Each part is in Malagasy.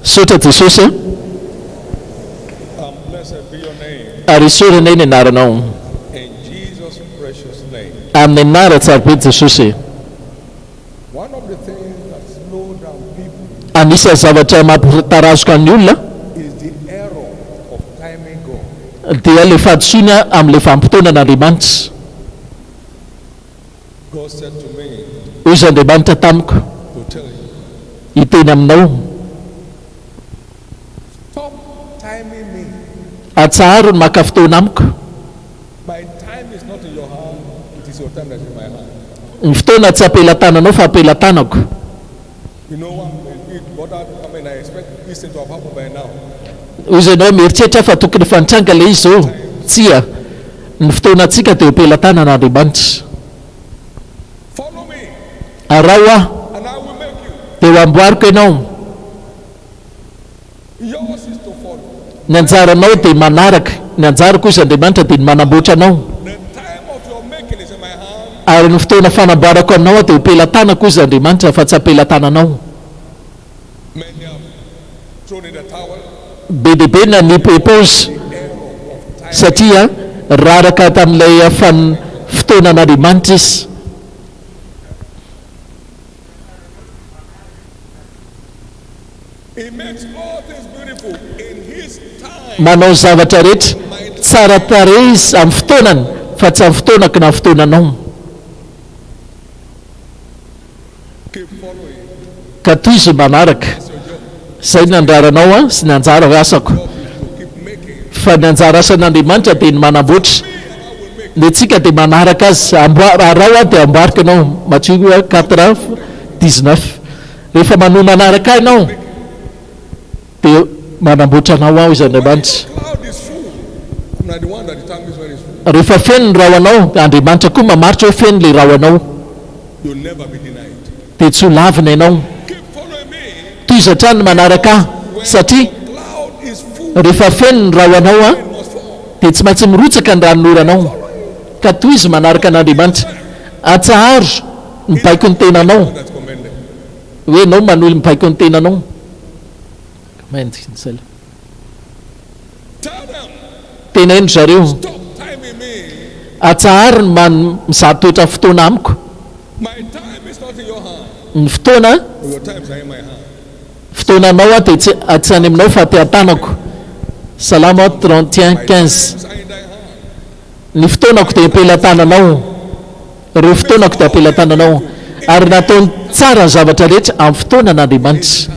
Misaotra Jesosy a. Ary isaorana ny anaranao. Amin'ny anaran-tsarobidy Jesosy. Anisan'ny zavatra mampitarazoka ny olona dia ilay fahadisoana amin'ilay vanim-potoanan'Andriamanitra. Hoy izy Andriamanitra tamiko, Hiteny aminao. Atsaharo ny maka fotoana amiko. Ny fotoana tsy am-pelatananao fa am-pelatanako. Hoy izy ianao mieritreritra fa tokony efa nitranga ilay izy izao. Tsia. Ny fotoanantsika dia eo am-pelatanan'Andriamanitra. Araho aho, dia ho amboariko ianao. Ny anjaranao dia manaraka, ny anjarako hoy izy Andriamanitra dia ny manamboatra anao. Ary ny fotoana fanamboarako anao dia am-pelatanako hoy izy Andriamanitra fa tsy am-pelatananao. Be dia be ny nanipy éponge satria raraka tamin'ilay fan fotoanan'Andriamanitra izy. Manao ny zavatra rehetra tsara tarehy izy amin'ny fotoanany fa tsy amin'ny fotoanako na fotoananao. Ka tohizo ny manaraka. Izay ny andraranao an sy ny anjara asako. Fa ny anjara asan'Andriamanitra dia ny manamboatra. Ny antsika dia manaraka azy. Araho aho dia amboariko ianao. Matio 4, 19. Rehefa manohy manaraka ahy ianao, dia manamboatra anao aho, izy Andriamanitra. Rehefa feno ny rahonao, Andriamanitra koa mamaritra hoe feno ilay rahonao, dia tsy ho lavina ianao. Tohizo hatrany ny manaraka ahy, satria rehefa feno ny rahonao, dia tsy maintsy mirotsaka ny ranonoranao. Ka tohizo manaraka an'Andriamanitra. Atsaharo ny baiko ny tenanao. Hoe ianao manohy mibaiko ny tenanao. Teneno zareo. Atsaharo ny man mizaha toetra fotoana amiko. Ny fotoana fotoananao aho dia tsy tsy any aminao fa aty an-tanako. Salamo 31 15. Ny fotoanako dia am-pelatananao. Ireo fotoanako dia am-pelatananao. Ary nataony tsara ny zavatra rehetra amin'ny fotoanan'Andriamanitra.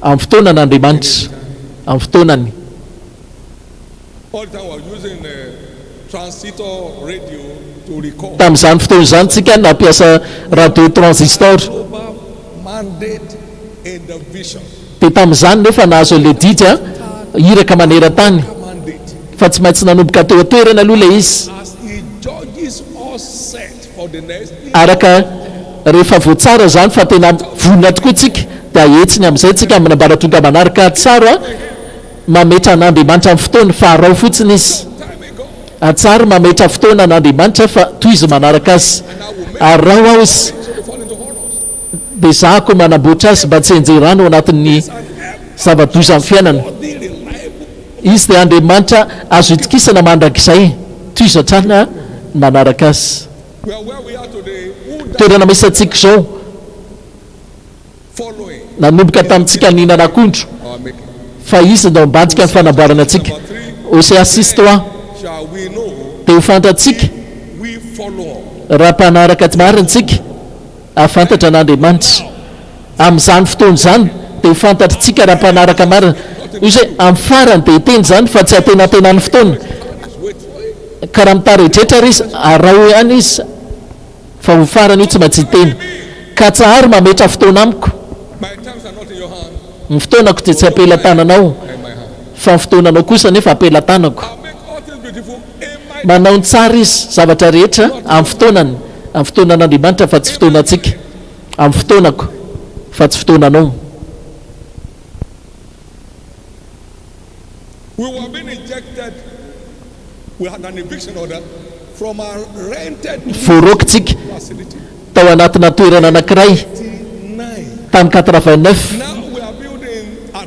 Amin'ny fotoanan'Andriamanitra. Amin'ny fotoanany. Tamin'izany fotoana izany tsika nampiasa radio transistor. Dia tamin'izany nefa nahazo an'ilay didy an, iraka maneran-tany. Fa tsy maintsy nanomboka teo an-toerana aloha ilay izy. Araka rehefa voatsara izany fa tena vonona tokoa tsika dia ahetsiny amin'izay tsika amin'ny ambaratonga manaraka. Tsara mametra an'Andriamanitra amin'ny fotoany fa araho fotsiny izy. Atsaharo mametra fotoana an'Andriamanitra fa tohizo manaraka azy. Araho aho izy. Dia ezahako manamboatra azy mba tsy hianjerany ao anatin'ny zava-doza amin'ny fiainana. Izy dia Andriamanitra azo itokisana mandrakizay. Tohizo hatrany ny manaraka Azy. Toerana misy antsika izao, nanomboka tamintsika nihinana akondro, fa Izy no ambadika ny fanamboarana antsika. Hosea 6, 3 Dia ho fantatsika raha mpanaraka marina isika. Hahafantatra an'Andriamanitra. Amin'izany fotoana izany dia ho fantatr'tsika raha mpanaraka marina. Hoy izy hoe, amin'ny farany dia hiteny izany fa tsy antenantenan'ny fotoana. Ka raha mitaredretra ary izy, araho ihany izy fa ho farany io tsy maintsy hiteny. Ka atsaharo mametra fotoana amiko. Ny fotoanako dia tsy am-pelatananao, fa ny fotoananao kosa anefa am-pelatanako. Manao ny tsara Izy, zavatra rehetra amin'ny fotoanany, amin'ny fotoanan'Andriamanitra fa tsy fotoanantsika, amin'ny fotoanako fa tsy fotoananao. Voaroaka isika tao anatina toerana anankiray tamin'ny 89.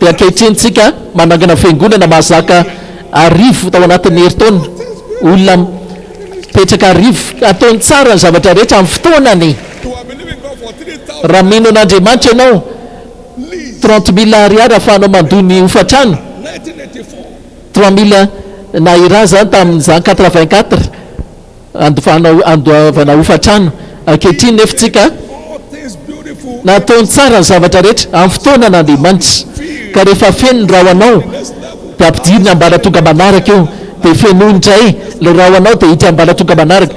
Dia ankehitriny tsika manangana fiangonana mahazaka arivo tao anatin'ny herintaona. Olona mipetraka arivo. Ataony tsara ny zavatra rehetra amin'ny fotoanany. Raha mino an'Andriamanitra ianao, 30 000 ariary ahafahanao mandoa ny hofantrano. 3000 naira izany tamin'izany 84 andofanao andoavana hofantrano. Ankehitriny nefa tsika nataony tsara ny zavatra rehetra amin'ny fotoanan'Andriamanitra. Ka rehefa feno ny rahonao dia ampidiriny ambaratonga manaraka io, dia fenoy indray ilay rahonao dia ity ambaratonga manaraka.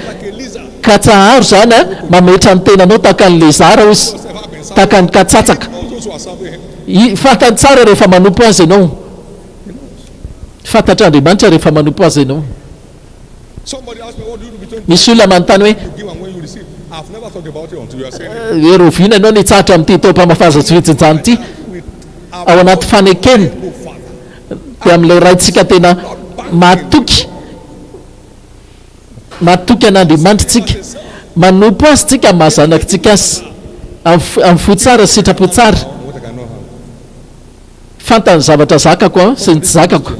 Ka tsaharo izany a, mametra ny tenanao tahaka ny lezara hozy, tahaka ny katsatsaka. I, fantany tsara rehefa manompo Azy ianao. Fantatr'Andriamanitra rehefa manompo Azy ianao. Misy olona manontany hoe, hoe rahoviana ianao no hitsahatra amin'ity taom-pamafazana sy fijinjana ity? Ao anaty fanekena, dia amin'ilay Raintsika tena mahatoky, matoky an'Andriamanitra isika, manompo Azy isika amin'ny maha-zanakitsika Azy, amin'ny fo tsara sy sitrapo tsara. Fantany ny zavatra zakako an sy ny tsy zakako.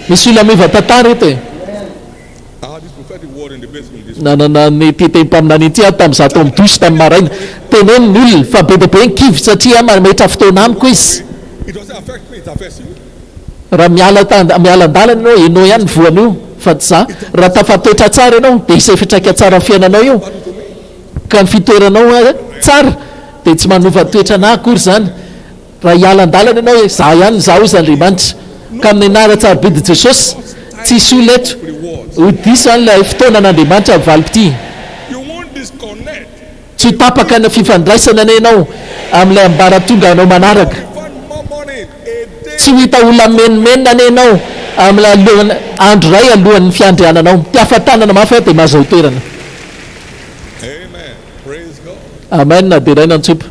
Misy olona miova tantara eto e. Nanana an'ity tenim-paminaniana ity aho tamin'izaho tao amin'ny douche tamin'ny maraina. Teneno ny olona fa be dia be ny kivy satria mametra fotoana amiko izy. Raha miala miala an-dalana ianao, ianao ihany no voan'io fa tsy za. Raha tafatoetra tsara ianao dia hisy fiantraikany tsara amin'ny fiainanao io. Ka ny fitoeranao tsara dia tsy manova toetra anà akory izany. Raha hiala an-dalana ianao hoe, Izaho ihany, izaho hozy Andriamanitra. Ka amin'ny anaran-tsarobidin'i Jesosy, tsy hisy olona eto ho diso an'ilay fotoanan'Andriamanitra amin'ny valim-pitia. Tsy ho tapaka ny fifandraisana anie ianao amin'ilay ambaratonganao manaraka. Tsy ho hita olona mimenomenona anie ianao amin'ilay alohan'ny andro iray alohan'ny fiandriananao. Mpiafa tanana mafy aho dia mahazoa toerana. Amen, deraina ny Tompo.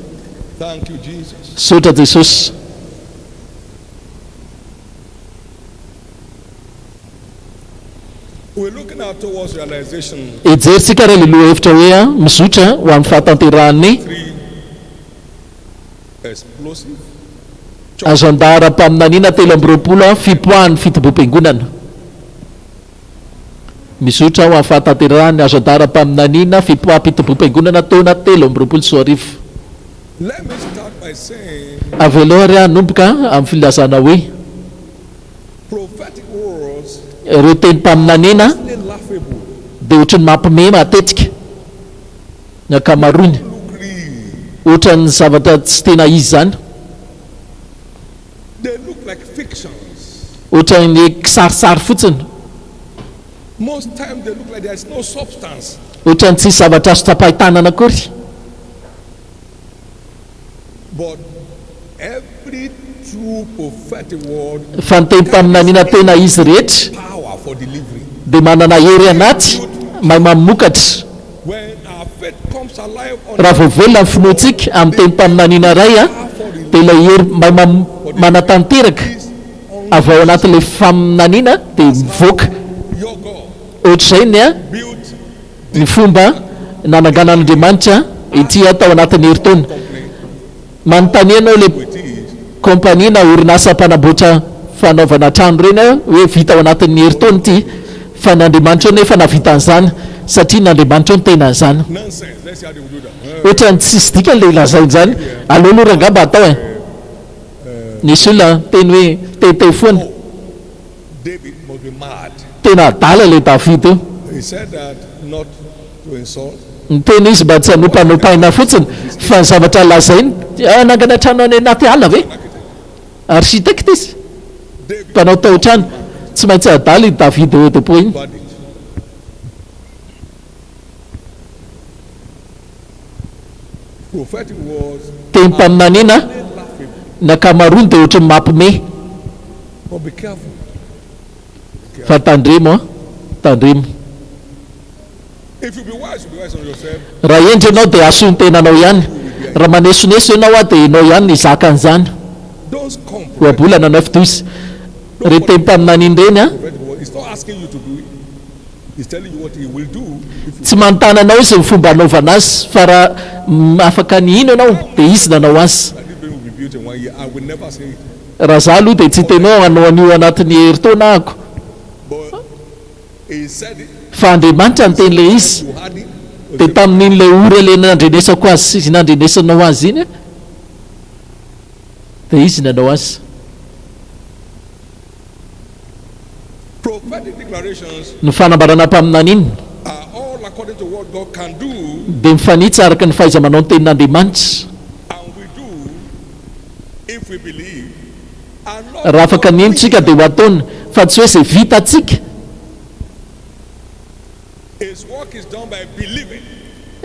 Misaotra Jesosy. Hejerintsika ary ilay lohahevitra hoe mizotra ho amin'ny fahatanterahan'ny Ajandaharam-paminaniana 23 fipoahan'ny fitoboam-piangonana. Mizotra ho amin'ny fahatanterahan'ny ajandaharam-paminaniana fipoaham-pitoboam-piangonana taona 2023. Avelao ary aho hanomboka amin'ny filazana hoe, ireo tenim-paminaniana dia ohatry ny mampiomehy matetika, ny ankamaroany. Ohatran'ny zavatra tsy tena izy izany. Ohatran'ny kisarisary fotsiny. Ohatran'ny tsisy zavatra azo tsapain-tanana akory. Fa ny tenim-paminaniana tena izy rehetra dia manana hery anaty mahay mamokatra. Raha vao velona ny finoantsika amin'ny tenim-paminaniana iray dia ilay hery mahay manatanteraka avy ao anatin'ilay faminaniana dia mivoaka. Ohatr'izay ny Ny fomba nananganan'Andriamanitra ity tao anatin'ny herintaona. Manontania ianao ilay compagnie na orinasa mpanamboatra fanaovana trano ireny hoe vita ao anatin'ny herintaona ity fa ny Andriamanitra eo nefa nahavita an'izany satria ny Andriamanitra eo no tena an'izany. Ohatran'ny tsisy dikany ilay lazainy izany. Aleo aloha rangahy mba atao e. Nisy olona niteny hoe tehistehy foana. Tena adala ilay Davida io. Niteny izy mba tsy hanompanompaina fotsiny fa ny zavatra lazainy, hanangana trano any anaty ala ve? Architecte izy, mpanao tao-trano. Tsy maintsy adala io Davida Oedepo iny. Tenim-paminaniana, ny ankamaroany dia ohatran'ny mampime. Fa tandremo an, tandremo. Raha hendry ianao dia asoy ny tenanao ihany. Raha manesoneso ianao an, dia ianao ihany no hizaka an'izany. Ohabolana 9 12. Ireny tenim-paminaniana ireny an. Tsy manontany anao izy ny fomba hanaovana azy fa raha afaka ny hino ianao dia izy nanao azy. Raha za aloha dia tsy hiteny hoe hanao an'io anatin'ny herintaona ahako. Fa Andriamanitra niteny ilay izy. Dia tamin'iny ilay ora ilay nandrenesako azy sy nandrenesanao azy iny dia izy nanao azy. Ny fanambarana mpaminanina dia mifanitsy araka ny fahaiza-manao ny tenin'Andriamanitra. Raha afaka ny henontsika dia ho ataony, fa tsy hoe izay vitantsika.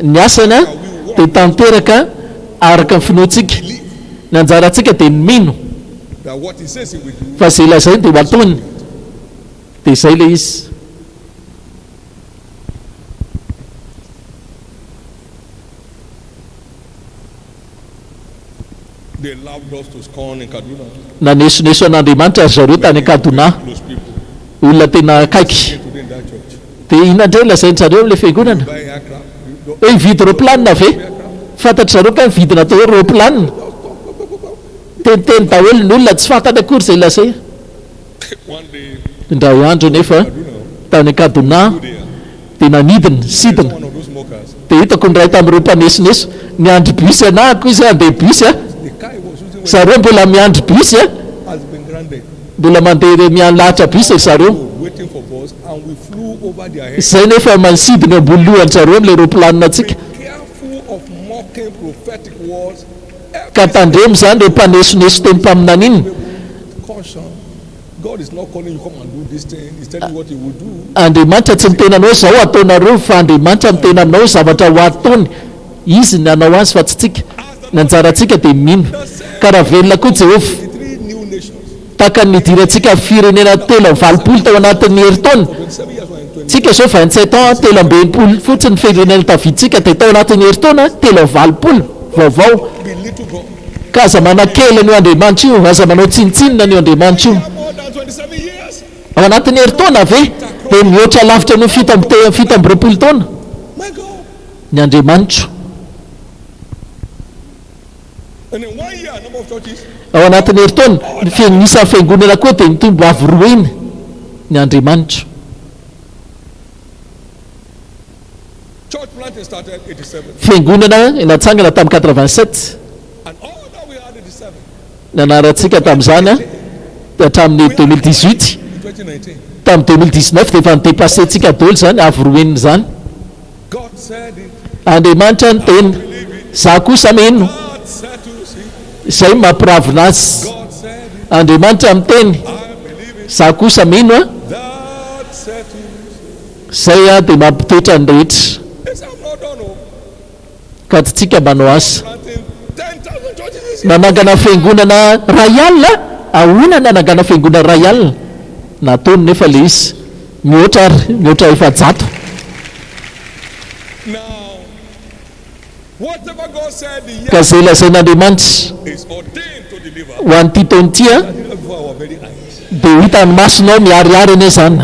Ny asany dia tanteraka araka ny finoantsika. Ny anjarantsika dia ny mino fa izay lazainy dia ho ataony. Dia izay ilay izy. Nanesoneso an'Andriamanitra ry zareo tany Kaduna, olona tena akaiky. Dia inona indray no lazain-dry zareo amin'ilay fiangonana? Hoe hividy roaplanina ve? Fantatry zareo kay ny vidina atao hoe roaplanina. Teniteny daholo ny olona, tsy fantany akory izay lazainy. Indray andro anefa, tany Kaduna, dia nanidina, sidina. Dia hitako ny iray tamin'ireo mpanesoneso, niandry bus anahako izy, handeha bus a. Zareo mbola miandry bus a. Mbola mandeha mialahatra bus ry zareo. Izay nefa mansidina eo ambony lohan-dry zareo amin'ilay roaplanina antsika. Ka tandremo izany ireo mpanesoneso tenim-paminaniana. Andriamanitra tsy miteny anao hoe izao ataonareo fa Andriamanitra miteny aminao hoe zavatra ho ataony, Izy ny hanao azy fa tsy tsika. Ny anjarantsika dia mino. Ka raha velona koa Jehovah, tahaka ny nidirantsika firenena 83 tao anatin'ny herintaona, tsika izao 27 ans, 63 fotsiny ny firenena tafiditsika dia tao anatin'ny herintaona 83 vaovao. Ka aza manakely an'io Andriamanitra io, aza manao tsinontsinona an'io Andriamanitra io. Ao anatin'ny herintaona ve dia mihoatra lavitra noho 27 taona ny Andriamanitro? Ao anatin'ny herintaona, ny isan'ny fiangonana koa dia mitombo avo roa heny ny Andriamanitro. Fiangonana natsangana tamin'ny 87. Ny anarantsika tamin'izany dia hatramin'ny 2018. Tamin'ny 2019 dia efa ni-depasser-ntsika daholo izany, avo roa heny izany. Andriamanitra niteny, Za kosa mino. Izay no mampiravona azy. Andriamanitra miteny, Za kosa mino a. Izay dia mampitoetra ny rehetra. Ka tsy tsika manao asa. Nanangana fiangonana ray alina? Ahoana nanangana fiangonana ray alina? Nataony nefa le izy. Mihoatra ary, mihoatra 400. Ka izay lazain'Andriamanitra ho an'ity taona ity dia ho hitan'ny masonao miharihary anie izany.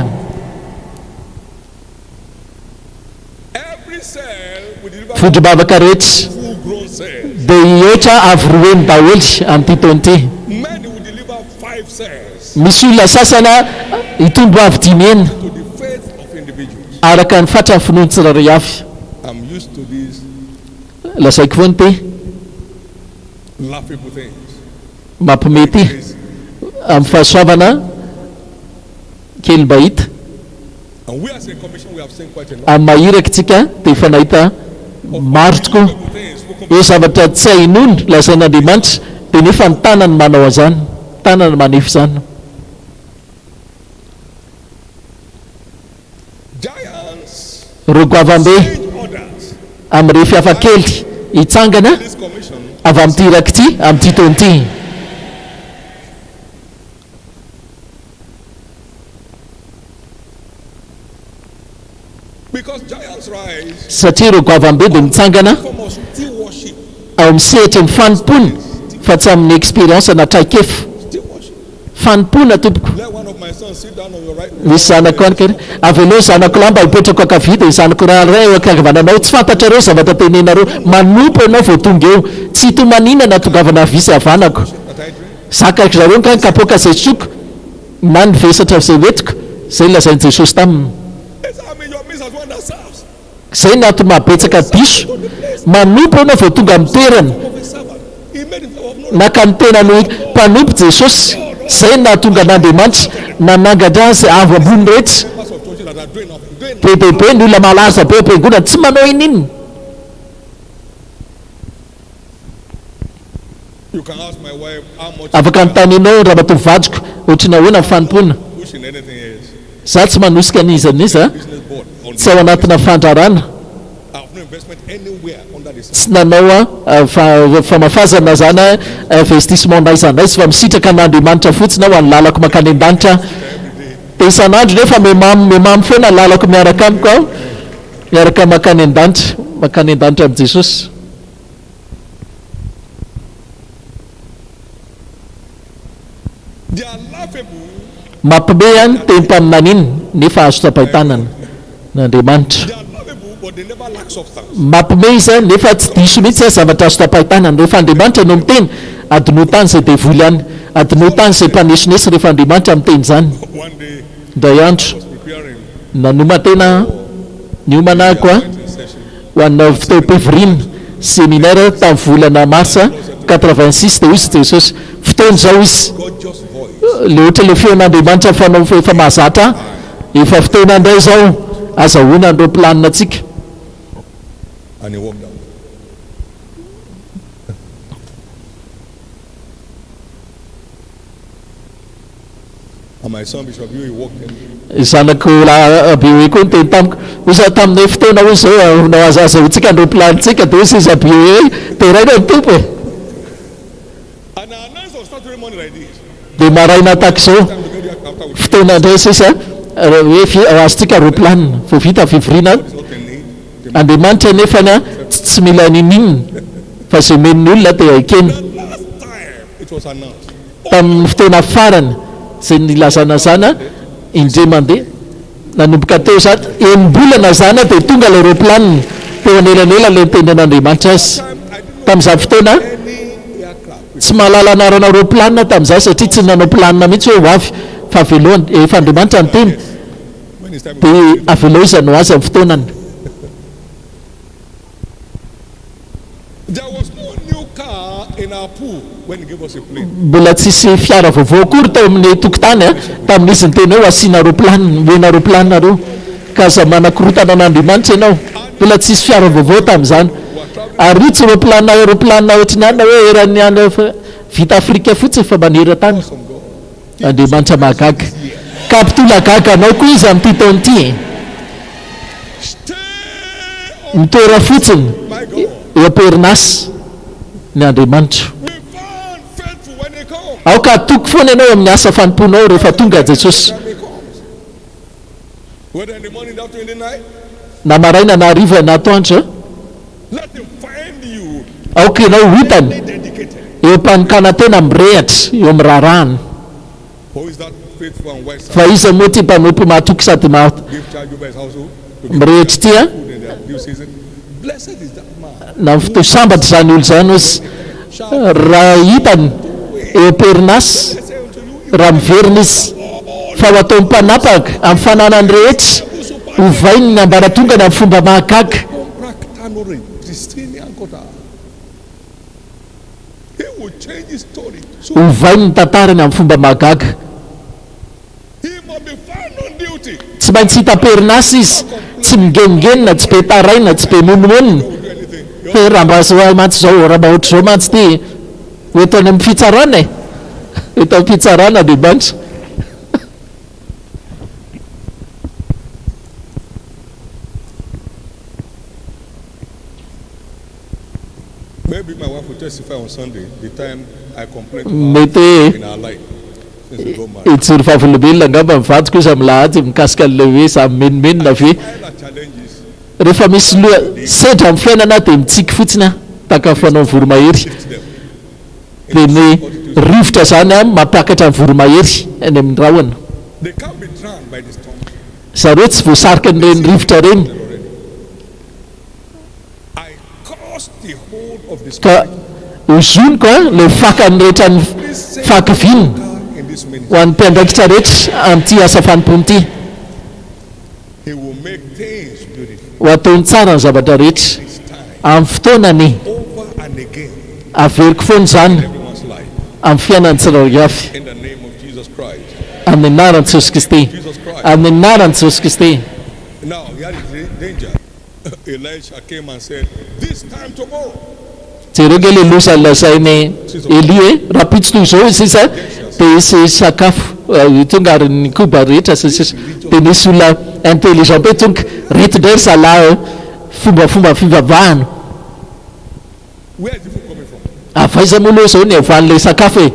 Vondrom-bavaka rehetra dia hihoatra avo roa heny daholo amin'ity taona ity. Misy olona sasany hitombo avo dimy heny araka ny fatran'ny finoany tsirairay avy. Lazaiko foana ity. Mampiomehy ity. Amin'ny fahasoavana kely mba hita. Amin'ny maha iraka antsika dia efa nahita maro tokoa hoe zavatra tsy hay inoana lazain'Andriamanitra dia nefa ny tanany manao an'izany, tanany manefa izany. Ireo goavambe amin'ny refy hafakely hitsangana avy amin'ity iraka ity amin'ity taona ity. Satria ireo goavambe dia mitsangana ao amin'ny sehatry ny fanompoana fa tsy amin'ny experience na traikefa. Fanompoana tompoko. Misy zanako any kay. Avelao zanako lahy mba hipetrako ankavia dia zanako raharaha eo ankavananao. Tsy fantatrareo zavatra tenenareo. Manompo ianao vao tonga eo. Tsy hitomaniana na tongavana havia sy havanako. Zakako zareo nga ny kapoaka izay sotroiko na ny vesatra izay hoentiko? Izay no lazain'i Jesosy taminy. Izay no antony mahabetsaka diso. Manompo ianao vao tonga amin'ny toerana. Naka ny tenany ho mpanompo Jesosy. Izay no nahatonga an'Andriamanitra nanangatra azy avo ambony rehetra. Be dia be ny olona malaza be ao am-piangonana tsy manao ininona. Afaka anontanianao ramatoa vadiko ohatry ny ahoana ny fanompoana. Za tsy manosika an'iza n'iza, tsy ao anatina fandrarana, tsy nanao famafazana zany investissement n'aiza n'aiza fa misitraka an'Andriamanitra fotsiny aho any lalako mankany an-danitra aho. Dia isan'andro nefa memamo memamo foana lalako miaraka amiko aho, miaraka mankany an-danitra, mankany an-danitra amin'i Jesosy. Mampime ahy ny tenim-paminaniana, nefa azo tsapain-tanana n'Andriamanitra. Mampime izy, nefa tsy diso mihitsy aho, zavatra azo tsapain-tanana. Rehefa Andriamanitra no miteny, adinoy tany izay devoly any. Adinoy tany izay mpanesoneso rehefa Andriamanitra miteny izany. Indray andro, nanoman-tena aho, niomana aho koa. Ho an'ny fotoam-pivoriana, séminaire, tamin'ny volana marsa 86 dia hoy izy Jesosy, fotoana izao izy, le ohatra le feon'Andriamanitra fanao efa mahazatra ahy, efa fotoana indray izao azahoana an'ireo planina antsika. And he walked out. Zanako lahy Abioe koa niteny tamiko, hoy izy taminay fotoana hoy izao hanao azahoantsika ny ropilanintsika, dia hoy izy Abioe hoe deraina ny Tompo e! Dia maraina tahaka izao, fotoana indray sisa hoe ho azontsika ropilanina, vao vita ny fivoriana, Andriamanitra anefany tsy mila n'inon'inona fa izay omen'ny olona dia ekeny. Tamin'ny fotoana farany izay nilazana izany, indray mandeha, nanomboka teo izany, enim-bolana izany dia tonga ilay roaplanina, teo anelanelan'ilay nitenenan'Andriamanitra azy. Tamin'izany fotoana, tsy mahalala anarana roaplanina tamin'izany satria tsy nanao planina mihitsy hoe ho avy, fa avelao, efa Andriamanitra niteny, dia avelao izy hanao azy amin'ny fotoanany. Mbola tsisy fiara vaovao akory tao amin'ny tokotany tamin'izy niteny hoe ho asiana roaplanina, omena roaplanina nareo. Ka aza manakorontana an'Andriamanitra ianao. Mbola tsisy fiara vaovao tamin'izany. Ary io tsy roaplanina aeroplanina ohatry ny anona hoe eran'ny any vita Afrika fotsiny fa maneran-tany. Andriamanitra mahagaga. Ka hampitolagaga anao koa Izy amin'ity taona ity e. Mitoera fotsiny eo am-perinasa ny Andriamanitro. Aoka hatoky foana ianao amin'ny asa fanompoanao rehefa tonga Jesosy. Na maraina na hariva na atoandro. Aoka ianao ho hitany eo am-panokanan-tena mirehatra eo amin'ny raharahany. Fa iza moa ity mpanompo mahatoky sady mirehitra ity an? Na fotoa sambatra izany olona izany hozy raha hitany eo am-perinasa, raha miverina izy, fa ho ataony mpanapaka amin'ny fananany rehetra, hovainy ny ambaratongany amin'ny fomba mahagaga. Ovainy ny tantarany amin'ny fomba mahagaga. Tsy maintsy hita am-perinasa izy, tsy migenongenona, tsy be taraina, tsy be monomonona. Hoe raha mba zao mantsy izao, raha mba ohatr'izao mantsy ity, ho eto any amin'ny fitsarana e! Ho eto amin'ny fitsarana Andriamanitra. Mety hoe hijoro vavolombelona angamba ny vadiko izy amin'ny lahady mikasika an'ilay hoe za mimenomenona ve. Rehefa misy loha sedra amin'ny fiainana aho dia mitsiky fotsiny aho, tahaka ny fanaon'ny voromahery. Dia ny rivotra izany mampiakatra ny voromahery any amin'ny rahona. Zareo tsy voasarikan'ireny rivotra ireny. Ka hozoniko an, ilay fakany rehetra ny. Fahakiviana ho an'ny mpiandraikitra rehetra amin'ity asa fanompoana ity. Ho ataony tsara ny zavatra rehetra amin'ny fotoanany. Averiko foana izany amin'ny fiainan'ny tsirairay avy. Amin'ny anaran'i Jesosy Kristy. Amin'ny anaran'i Jesosy Kristy. Jereo nge le loza lazain'i Elia e, rahampitso toy izao sisa dia hisy sakafo tonga ary ny koba rehetra sy ny sisa dia nisy olona intelligent be tonga, reto indray ry zalahy fombafomba fivavahana. Avy aiza moa aloha izao ny havan'ilay sakafo e?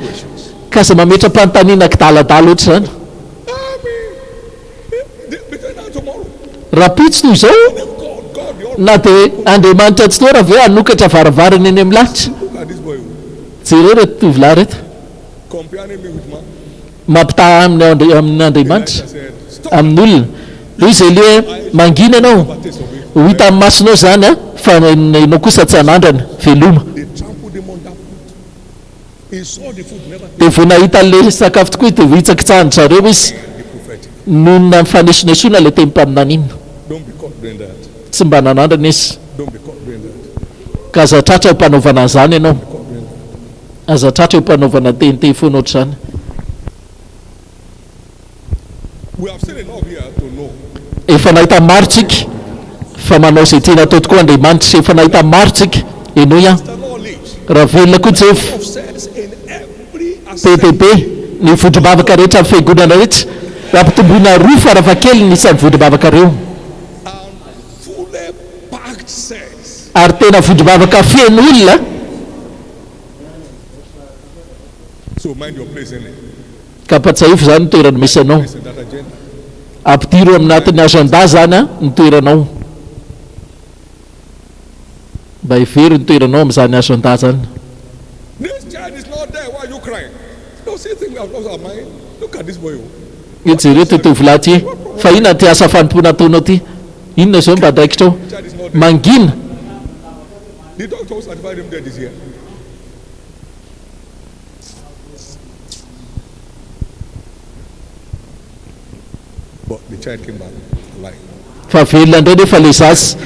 Ka aza mametra-panontaniana kidaladala ohatr'izany. Rahampitso toy izao, na dia Andriamanitra Tsitoha ara ve hanokatra varavarana eny amin'ny lanitra? Jereo ireto tovolahy ireto. Mampitaha aminy amin'Andriamanitra, amin'olona. Hoy izy Elia hoe, Mangina ianao, ho hitan'ny masonao izany, fa ianao kosa tsy hanandrana. Veloma. Dia vao nahita an'ilay sakafo tokoa izy, dia vohitsakitsahan-dry zareo izy noho ny fanesonesoana ilay tenim-paminaniana. Tsy mba nanandrana izy. Ka aza tratra eo am-panaovana an'izany ianao. Aza tratra eo am-panaovana teniteny foana ohatr'izany. Efa nahita maro tsika fa manao izay tiany atao tokoa Andriamanitra. Efa nahita maro tsika. Henoy aho. Raha velona koa Jehovah, be dia be ny vondrom-bavaka rehetra amin'ny fiangonana rehetra, raha ampitomboina roa farafahakeliny ny isan'ny vondrom-bavakareo. Ary tena vondrom-bavaka feno olona. Ka ampatsiahivo izany ny toerana misy anao. Ampidiro ao anatin'ny agenda izany ny toeranao. Mba hevero ny toeranao amin'izany agenda izany. Hoe jereo ity tovolahy ity, fa inona ity asa fanompoana ataonao ity? Inona izao mba andraikitrao? Mangina! Fa velona indray nefa le zaza.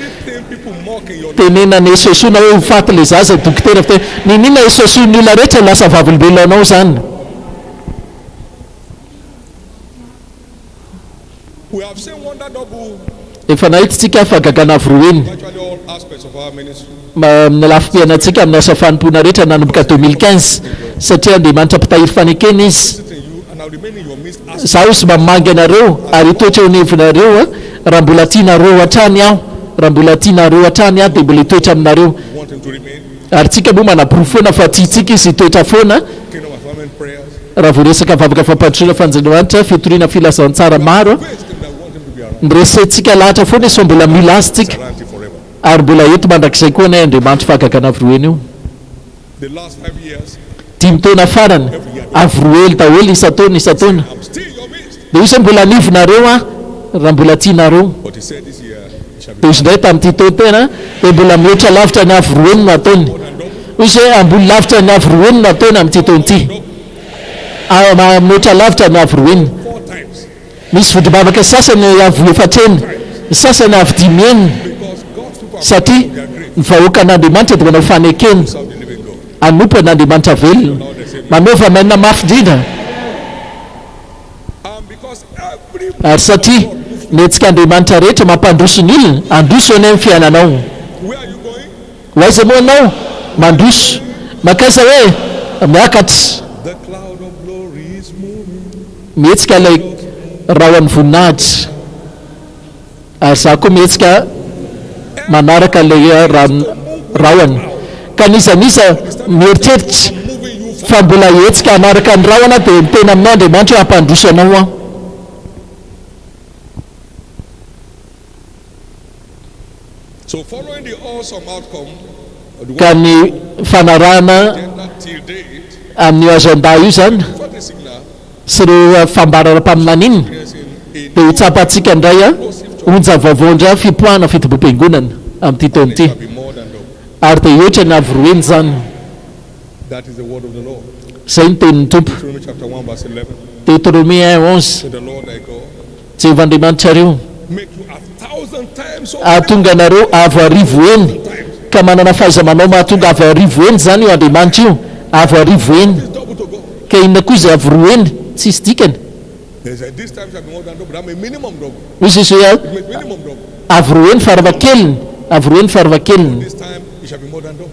Tenenana esoesoina hoe ho faty le zaza, dokotera avy teo. Niniana esoesoin'ny olona rehetra ho lasa vavolombelona anao izany. Efa nahita isika fahagagana avo roa heny amin'ny lafim-piainantsika amin'ny asa fanompoana rehetra nanomboka 2015 satria Andriamanitra mpitahiry fanekena Izy. Izaho izy mamangy anareo ary hitoetra eo anivonareo raha mbola tianareo hatrany Aho. Raha mbola tianareo hatrany Aho dia mbola hitoetra aminareo. Ary tsika moa manaporofo foana fa tiantsika Izy hitoetra foana. Raha vao resaka vavaka fampandrosoana fanjakan'Andriamanitra, fitoriana filazantsara maro, ny resentsika lahatra foana izy fa mbola mila Azy tsika. Ary mbola eto mandrakizay koa anie Andriamanitro fahagagana Avroheny io. Dimy taona farany, Avrohely daholo isan-taona isan-taona. Dia hoy izy hoe mbola anivonareo aho raha mbola tianareo. Dia izy indray tamin'ity taona tena dia mbola mihoatra lavitra ny avo roa heny no ataony. Hoy izy hoe ambony lavitra ny avo roa heny no ataony amin'ity taona ity. Mihoatra lavitra ny avo roa heny. Misy vondrom-bavaka sasany avo efatra heny, ny sasany avo dimy heny. Satria ny vahoakan'Andriamanitra dia manao fanekena hanompo an'Andriamanitra velona. Manaova amen mafy indrindra. Ary satria ny hetsik'Andriamanitra rehetra mampandroso ny olona, handroso anie ny fiainanao. Ho aiza moa ianao? Mandroso. Mankaiza hoe? Miakatra. Mihetsika ilay rahon'ny voninahitra. Ary izaho koa mihetsika manaraka ilay rahona. Ka n'iza n'iza mieritreritra fa mbola hihetsika hanaraka ny rahona dia miteny aminao Andriamanitra hoe hampandroso anao aho. Ka ny fanarahana amin'io agenda io izany sy ireo fambara ara-paminaniana dia ho tsapantsika indray onja vaovao indray amin'ny fipoahana fitobiam-piangonana amin'ity taona ity ary dia hihoatra ny avo roa heny izany. Izay no tenin'ny Tompo. Deuteronomy chapter 1 verse 11. Deuteronomie 1, 11. May the Lord thy God Jehovah Andriamanitrareo make you a thousand times so many hahatonga anareo avo arivo heny. times. Ka manana fahaiza-manao mahatonga avo arivo heny izany io Andriamanitra io. Avo arivo heny. It's double to God. Ka inona koa izay avo roa heny? Tsisy dikany. They said this time shall be more than double. That means minimum double. Hoy Jesoa hoe, It means minimum double. Avo roa heny farafahakeliny, avo roa heny farafahakeliny. This time it shall be more than double.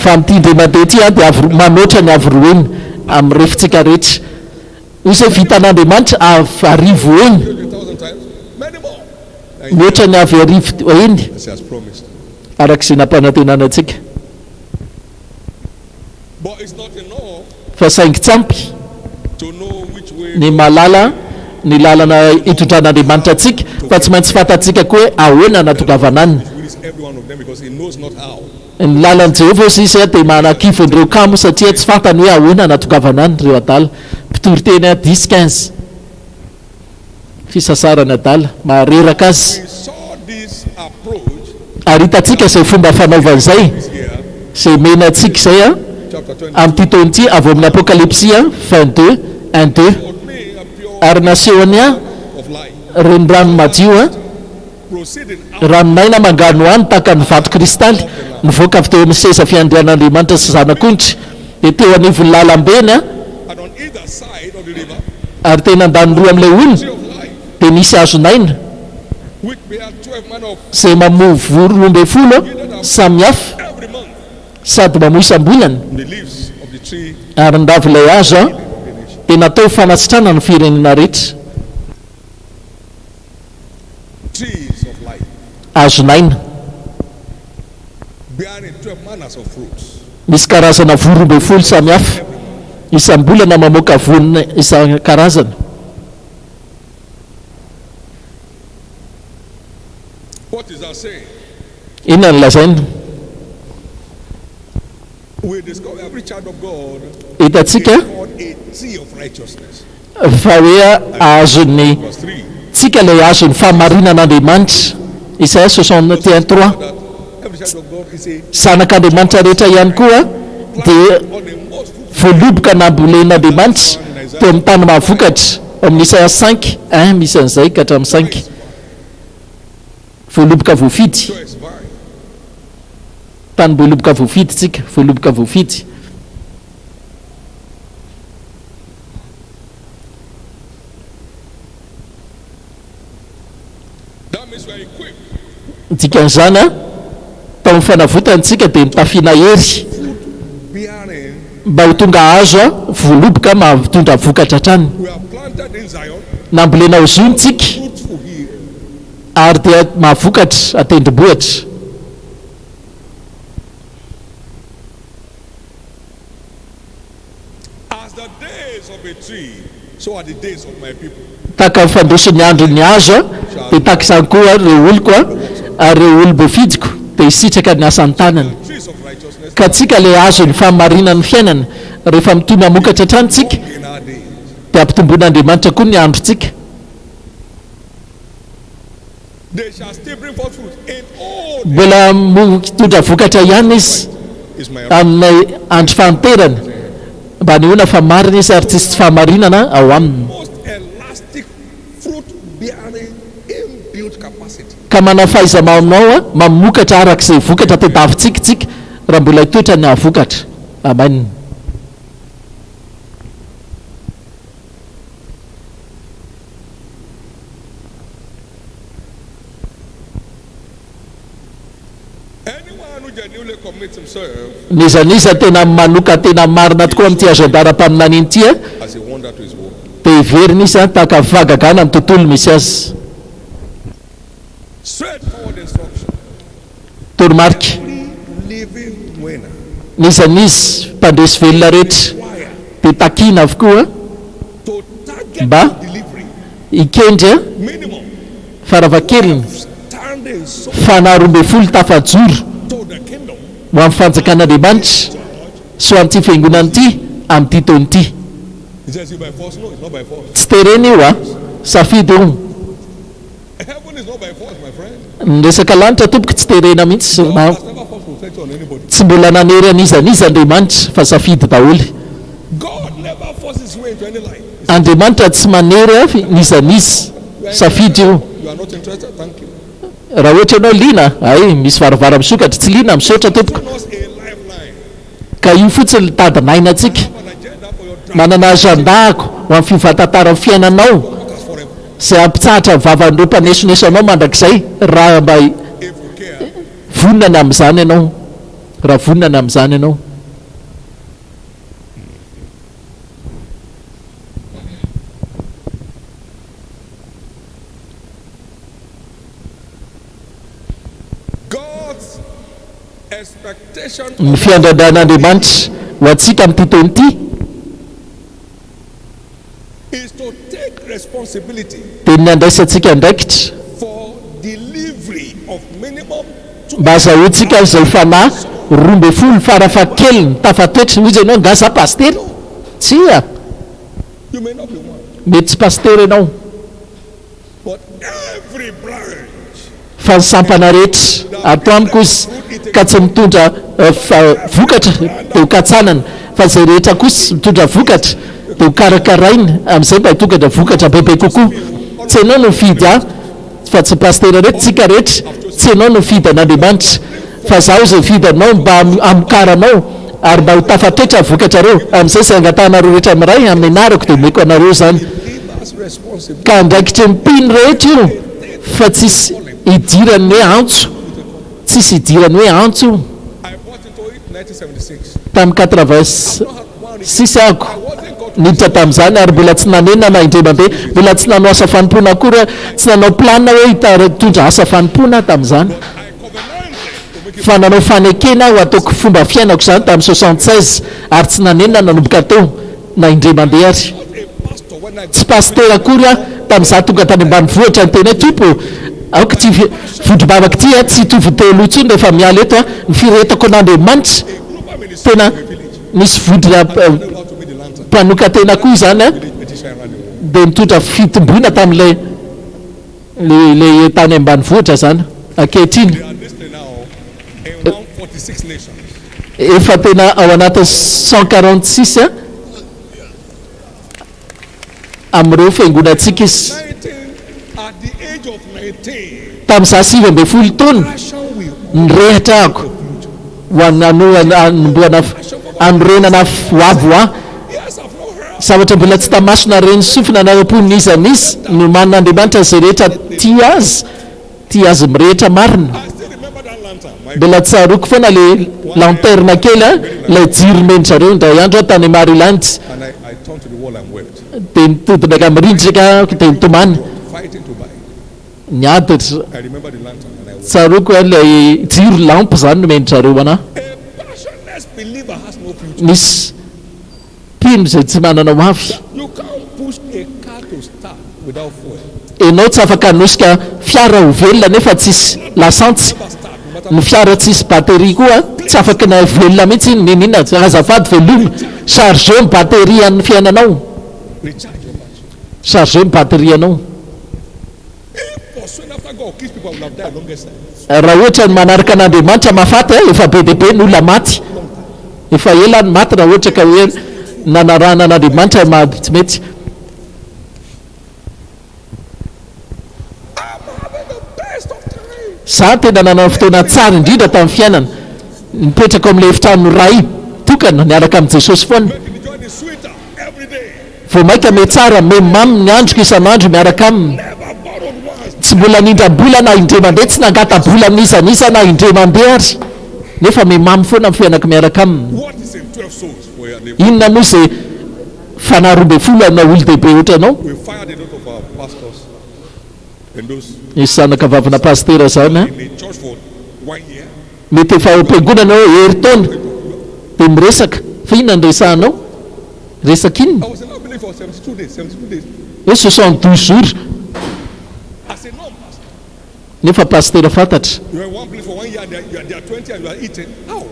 Fa amin'ity indray mandeha ity dia avo roa, manoatra ny avo roa heny amin'ny refintsika rehetra. Hoy izay vitan'Andriamanitra, avo arivo heny, A thousand times, many more. Than he mihoatra ny avo arivo heny, as he has promised. araka izay nampanantenana antsika. But it's not enough Fa saingy tsy ampy to know which way ny mahalala ny lalana itondran'Andriamanitra antsika, fa tsy maintsy fantatsika koa hoe ahoana nahatongavana any. He is every one of them because he knows not how. Ny lalan'i Jehovah, hoy izy, dia manakivy an'ireo kamo satria tsy fantany hoe ahoana nahatongavana any ireo adala. Mpitoriteny 10, 15. Fisasarany adala, mahareraka azy. We saw this approach Ary hitantsika izay fomba fanaovany izay, this year, izay omena antsika izay chapter 22. amin'ity taona ity, avy ao amin'ny Apokalypsy 22, 1, 2. Showed me a pure Ary nasehony ahy of life, renirano madio, proceeding out ranon'aina manganohano tahaka ny vato kristaly, nivoaka avy teo amin'ny seza fiandrian'Andriamanitra sy Zanak'ondry, dia teo anivon'ny lalambeny, and on either side of the river, ary teny andaniny roa amin'ilay ony, tree of life, dia nisy hazon'aina, which bare 12 manner of izay mamoa voa 12 samy hafa, every month, sady mamoa isam-bolana, the leaves of the tree ary ny ravin'ilay hazo of the nation. dia natao ho fanasitranana ny firenena rehetra. Trees of life, Hazon'aina. bearing 12 manners of fruits, Misy karazana voa 12 samy hafa, every month. isam-bolana mamoaka voany isan-karazany. What is that saying? Inona no lazainy? We discover every child of God Hitantsika is called a tree of righteousness. fa hoe azon'ny Verse 3. tsika ilay azon'ny fahamarinan'Andriamanitra. Isaia 61 3. That every child of God is a Zanak'Andriamanitra rehetra ihany koa dia on the most fruitful voaloboka nambolen'Andriamanitra teo amin'ny tany mahavokatra. Ao amin'ny Isaia 5 1 misy an'izay ka hatramin'ny 5. Voaloboka voafidy. choice vine. Tanim-boaloboka voafidy tsika, voaloboka voafidy. That means we are equipped Ny dikan'izany, tao amin'ny fanavotana tsika dia nitafiana hery fruit bearing. mba ho tonga hazo voaloboka mahavitondra vokatra hatrany. We are planted in Zion, Nambolena ho zony tsika fruitful here. ary dia mahavokatra an-tendrombohitra. As the days of a tree, so are the days of my people. Tahaka ny fandroson'ny andron'ny hazo, dia tahaka izany koa ireo oloko, ary ireo olom-boafidiko dia hisitraka ny asan'ny tanany. The trees of righteousness Ka tsika ilay hazon'ny fahamarinan'ny fiainana, rehefa mitohy mamokatra hatrany tsika, in our days. dia ampitomboin'Andriamanitra koa ny androntsika. They shall still bring forth fruit in old Mbola mitondra vokatra ihany izy is my amin'ny andro fahanterana, mba hanehoana fa marina izy ary tsisy tsy fahamarinana ao aminy. most elastic fruit bearing inbuilt capacity. Ka manao fahaiza-manao mamokatra araka izay vokatra tadiavintsika isika raha mbola hitoetra ny hahavokatra. Amen. Anyone who genuinely commits himself N'iza n'iza tena manokan-tena marina tokoa amin'ity agenda ara-paminaniana ity as a wonder to his world. dia heverina izy tahaka fahagagana ny tontolo misy azy. Straightforward instruction. Toromarika. Every living winner N'iza n'iza mpandresy velona rehetra required dia takiana avokoa to target Mba. delivery hikendry minimum farafahakeliny standing so fanahy 12 tafajoro to the kingdom ho amin'ny fanjakan'Andriamanitra sy ho amin'ity fiangonana ity amin'ity taona ity. He says, "You by force?" No, it's not by force. Tsy terena io a, safidy io. Heaven is not by force, my friend. Ny resaka lanitra tompoko tsy terena mihitsy. God Na has never forced protection on anybody. tsy mbola nanery an'iza n'iza Andriamanitra fa safidy daholo. God into any life. Andriamanitra tsy manery ahy n'iza n'iza. Safidy io. You are not interested? Thank you. Raha ohatra ianao liana, hay, misy varavara misokatra. Tsy liana, misaotra tompoko. Given us a lifeline. Ka io fotsiny ny tadin'aina antsika. Have an agenda for your drama. Manana agenda ako ho amin'ny fiovan-tantaran'ny fiainanao Workers forever. izay hampitsahatra ny vavan'ireo mpanesoneso anao mandrakizay raha mba If you care, vonona ny amin'izany ianao. Raha vonona ny amin'izany ianao. God's expectation Ny of us fiandrandran'Andriamanitra ho antsika amin'ity taona ity is to take responsibility dia ny handraisantsika andraikitra for delivery of minimum mba hazahoantsika izay fanahy 12 farafahakeliny tafatoetra. Hoy izy ianao, angaha za pasitera? Tsia, You may not be one, mety tsy pasitera ianao. but every branch Fa ny sampana rehetra ato amiko izy ka tsy mitondra vokatra dia ho katsanana, fa izay rehetra kosa mitondra vokatra dia ho karakaraina amin'izay mba hitongatra vokatra bebe kokoa. Tsy ianao no mifidy ahy fa tsy pasitera rehetra, tsika rehetra, tsy ianao no mifidy an'Andriamanitra fa izaho izay mifidy anao mba hamokaranao ary mba ho tafatoetra ny vokatrareo, amin'izay izay angatahanareo rehetra amin'ny Ray amin'ny anarako dia omeko anareo izany. believer's responsibility. Ka andraikitry ny mpino rehetra io fa tsisy idiran'ny hoe antso, tsisy idiran'ny hoe antso io. I bought into it 1976. Tamin'ny 86 aho I wasn't called to niditra tamin'izany ary mbola tsy nanenina na indray mandeha, mbola tsy nanao asa fanompoana akory aho, tsy nanao planina hoe hitondra asa fanompoana aho tamin'izany. but I covenanted to make it Fa nanao fanekena aho hataoko fomba fiainako izany tamin'ny 76 ary tsy nanenina nanomboka teo na indray mandeha ary. not a pastor when I Tsy pasitera akory aho tamin'izaho tonga tany ambanivohitra niteny hoe Tompo ô, aoka ity vondrom-bavaka ity tsy hitovy ny teo aloha intsony rehefa miala eto aho. Ny firehetako an'Andriamanitra, a global ministry tena in a village. nisy vondrona I don't know how to make the lantern. mpanokan-tena koa izany an, Village petition around the world. dia nitondra fitomboana tamin'ilay ilay ilay tany ambanivohitra izany. Ankehitriny, They are listening now in 146 nations. efa tena ao anatin'ny 146 an, amin'ireo fiangonantsika izy. 19, at the age of 19, Tamin'izaho 19 taona, passion will nirehitra aho ho an- hano- hanombohana hanorenana ho avy ho ahy. Yes, I've not heard. Zavatra mbola tsy tamasina ren'ny sofina na am-pon'iza n'iza no manin'Andriamanitra izay rehetra tia azy, tia azy mirehitra marina. I still remember that lantern. My Mbola tsaroako foana ilay lanterne kely an, ilay jiro nomen-dry zareo indray andro aho tany Maryland, and I, I turned to the wall and wept. dia nitodina amin'ny rindrina aho dia nitomany. Fighting to buy it. Niady ry I remember the lantern and I wept. Tsaroako an ilay jiro lampe izany nomen-dry zareo anà. A passionless believer has no future. Misy mpino izay tsy manana ho avy. You can't push a car to start without fuel. Ianao tsy afaka hanosika fiara ho velona nefa tsisy lasantsy. Never start, no matter Ny fiara tsisy batterie koa tsy afaka na velona mihitsy iny n'inona. Azafady veloma. Chargeo ny batterie an'ny fiainanao. Recharge your battery. Chargeo ny batterie anao. If pursuing after God kills people, I will have died longest time. Raha ohatra ny manaraka an'Andriamanitra mahafaty, efa be dia be ny olona maty. Efa ela ny maty raha ohatra ka hoe nanarahana an'Andriamanitra maha tsy mety. I'm having the best of time. Za tena nanana fotoana tsara indrindra tamin'ny fiainana. Nipetraka ao amin'ilay efitrano iray tokana niaraka amin'i Jesosy foana. Making the journey sweeter every day. Vao mainka mihatsara, mihamamy ny androko isan'andro miaraka aminy. Never borrowed once. Tsy mbola nindram-bola na indray mandeha, tsy nangata-bola amin'iza n'iza na indray mandeha ary. Nefa mihamamy foana ny fiainako miaraka aminy. What is in 12 souls for your neighbor? Inona moa izay fanahy 12 amina olon-dehibe ohatranao? We fired a lot of our pastors and those Nisy zanaka vavina pasitera izany an. in the church for one year. Mety efa ao am-piangonana eo herintaona dia miresaka. Fa inona no resahanao? Resaka inona? I was in that village for 72 days. 72 days. Hoe 72 jours. As a non-pastor, Nefa pasitera fantatra. you are in one place for one year and they are, you are, they are 20 and you are eating. How?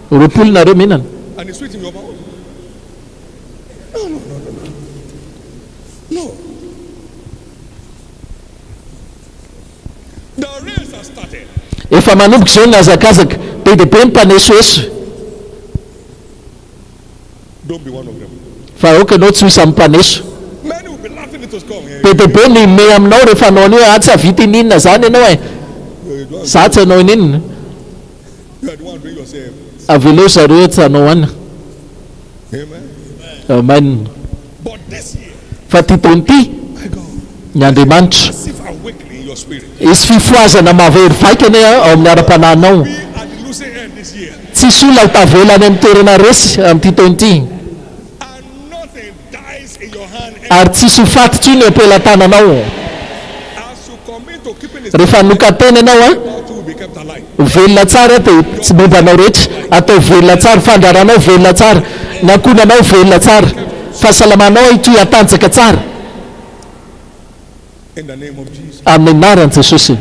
20 nareo mihinana. And it's sweet in your mouth. No, no, no, no, no. No. The race has started. Efa manomboka izao ny hazakazaka. Be dia be ny mpanesoeso. Don't be one of them. Fa aoka ianao tsy ho isan'ny mpaneso. Be dia be ny himehy aminao rehefa hanao an'io hoe, ah tsy hahavita ininona izany ianao e! Za tsy hanao ininona. Avelao zareo tsy hanao an. Amen. Fa ity taona ity, ny Andriamanitra. Hisy fifohazana mahery vaika anie ao amin'ny ara-panahinao. Tsy hisy olona ho tavela any amin'ny toerana resy amin'ity taona ity. Ary tsy hisy ho faty intsony eo am-pelatananao. Rehefa hanokan-tena ianao an, ho velona tsara dia tsy momba anao rehetra. Ataovy velona tsara, fandraharanao velona tsara, ny ankohonanao velona tsara, fahasalamanao hitohy hatanjaka tsara. Amin'ny anaran'i Jesosy.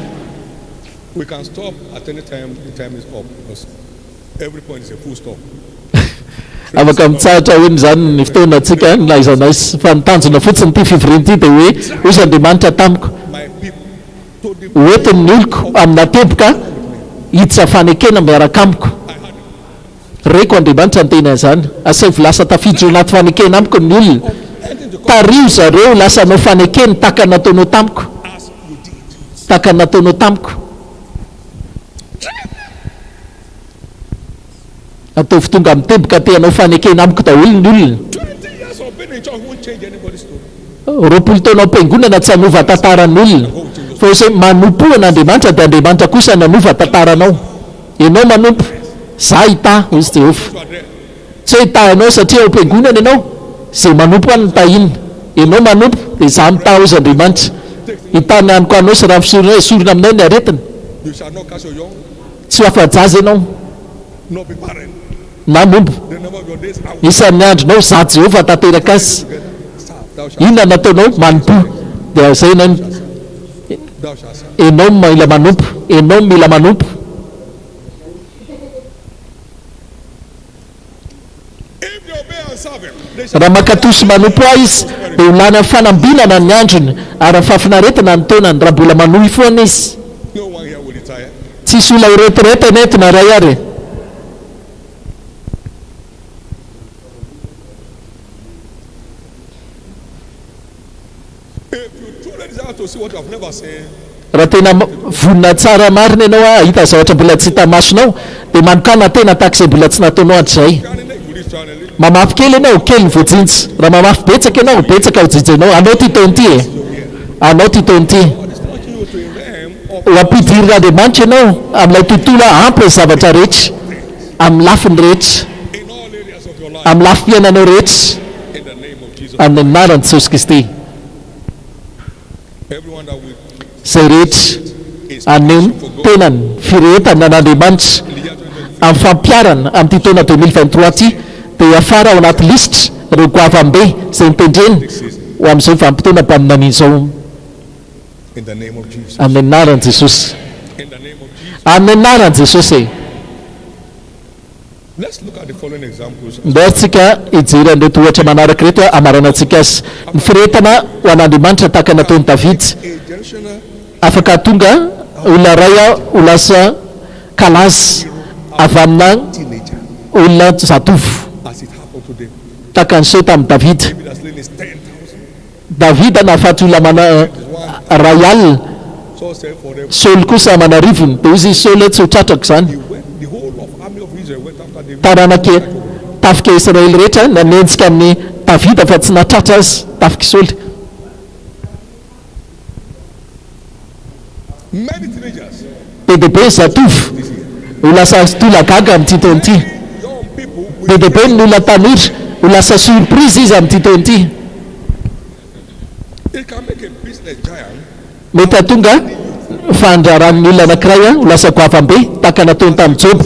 Afaka mitsahatra hono izany ny fotoana antsika n'aiza n'aiza fa ny tanjona fotsiny ity fivoriana ity dia hoe hoy Andriamanitra tamiko ho entiny ny oloko amina teboka hiditra fanekena miaraka amiko. Reko Andriamanitra niteny an'izany. Asaivo lasa tafiditra ao anaty fanekena amiko ny olona. Tariho zareo ho lasa hanao fanekena tahaka ny nataonao tamiko. Tahaka ny nataonao tamiko. Ataovy tonga amin'ny teboka te hanao fanekena amiko daholo ny olona. 20 taona ao am-piangonana tsy hanova tantaran'ny olona. Fa hoe manompoa an'Andriamanitra dia Andriamanitra kosa no hanova tantaranao. Ianao manompo, za hitahy, hoy izy Jehovah. Tsy hoe hitahy anao satria ao am-piangonana ianao, izay manompo ahy no tahina. Ianao manompo, dia izaho mitahy, hoy izy Andriamanitra. Hitahy ny haniko anao sy rano fisoronao, esorina aminao ny aretina. Tsy ho afa-jaza ianao, na momba. Isan'ny andronao, izaho Jehovah hahatanteraka azy. Inona no nataonao? Manompoa. Dia izay ianao. Enao no mila manompo, enao no mila manompo. Raha mankatò sy manompo Ahy izy, dia ho lany amin'ny fanambinana ny androny, ary amin'ny fahafinaretana ny taonany, raha mbola manohy foana izy. Tsy hisy olona ho retraite anie eto na iray ary e. Raha tena vonona tsara marina ianao hahita zavatra mbola tsy hita masonao dia manokàna tena tahaka izay mbola tsy nataonao hatrizay. Mamafy kely ianao, kely ny voajinja. Raha mamafy betsaka ianao, betsaka ho jinjainao. Anao ity taona ity e! Anao ity taona ity. Ho ampidirin'Andriamanitra ianao amin'ilay tontolo ampy ny zavatra rehetra, amin'ny lafiny rehetra, amin'ny lafim-piainanao rehetra. Amin'ny anaran'i Jesosy Kristy. Izay rehetra haneho ny tenany, firehetany an'Andriamanitra amin'ny fampiharana amin'ity taona 2023 ity dia hiafara ao anaty lisitra ireo goavam-be izay notendreny ho amin'izao vanim-potoana mpaminaniana izao. Amin'ny anaran'i Jesosy. Amin'ny anaran'i Jesosy e. Ndao tsika hijery an'ireto ohatra manaraka ireto hamaranantsika azy. Ny firehetana ho an'Andriamanitra tahaka ny nataon'i Davida. Afaka hahatonga olona iray ho lasa kalaza avy amina olona zatovo. Tahaka ny niseho tamin'i Davida. Davida nahafaty olona amana iray alina, Saoly kosa aman'arivony. Dia hoy izy Saoly hoe, Tsy ho tratrako izany. Taranak'i tafika Israely rehetra nanenjika an'i Davida fa tsy nahatratra azy, tafik'i Saoly. Be dia be ny zatovo ho lasa tolagaga amin'ity taona ity. Be dia be ny olona tanora ho lasa surprise izy amin'ity taona ity. Mety hahatonga fandraran'ny olona anankiray ho lasa goavam-be tahaka nataony tamin'i Joba.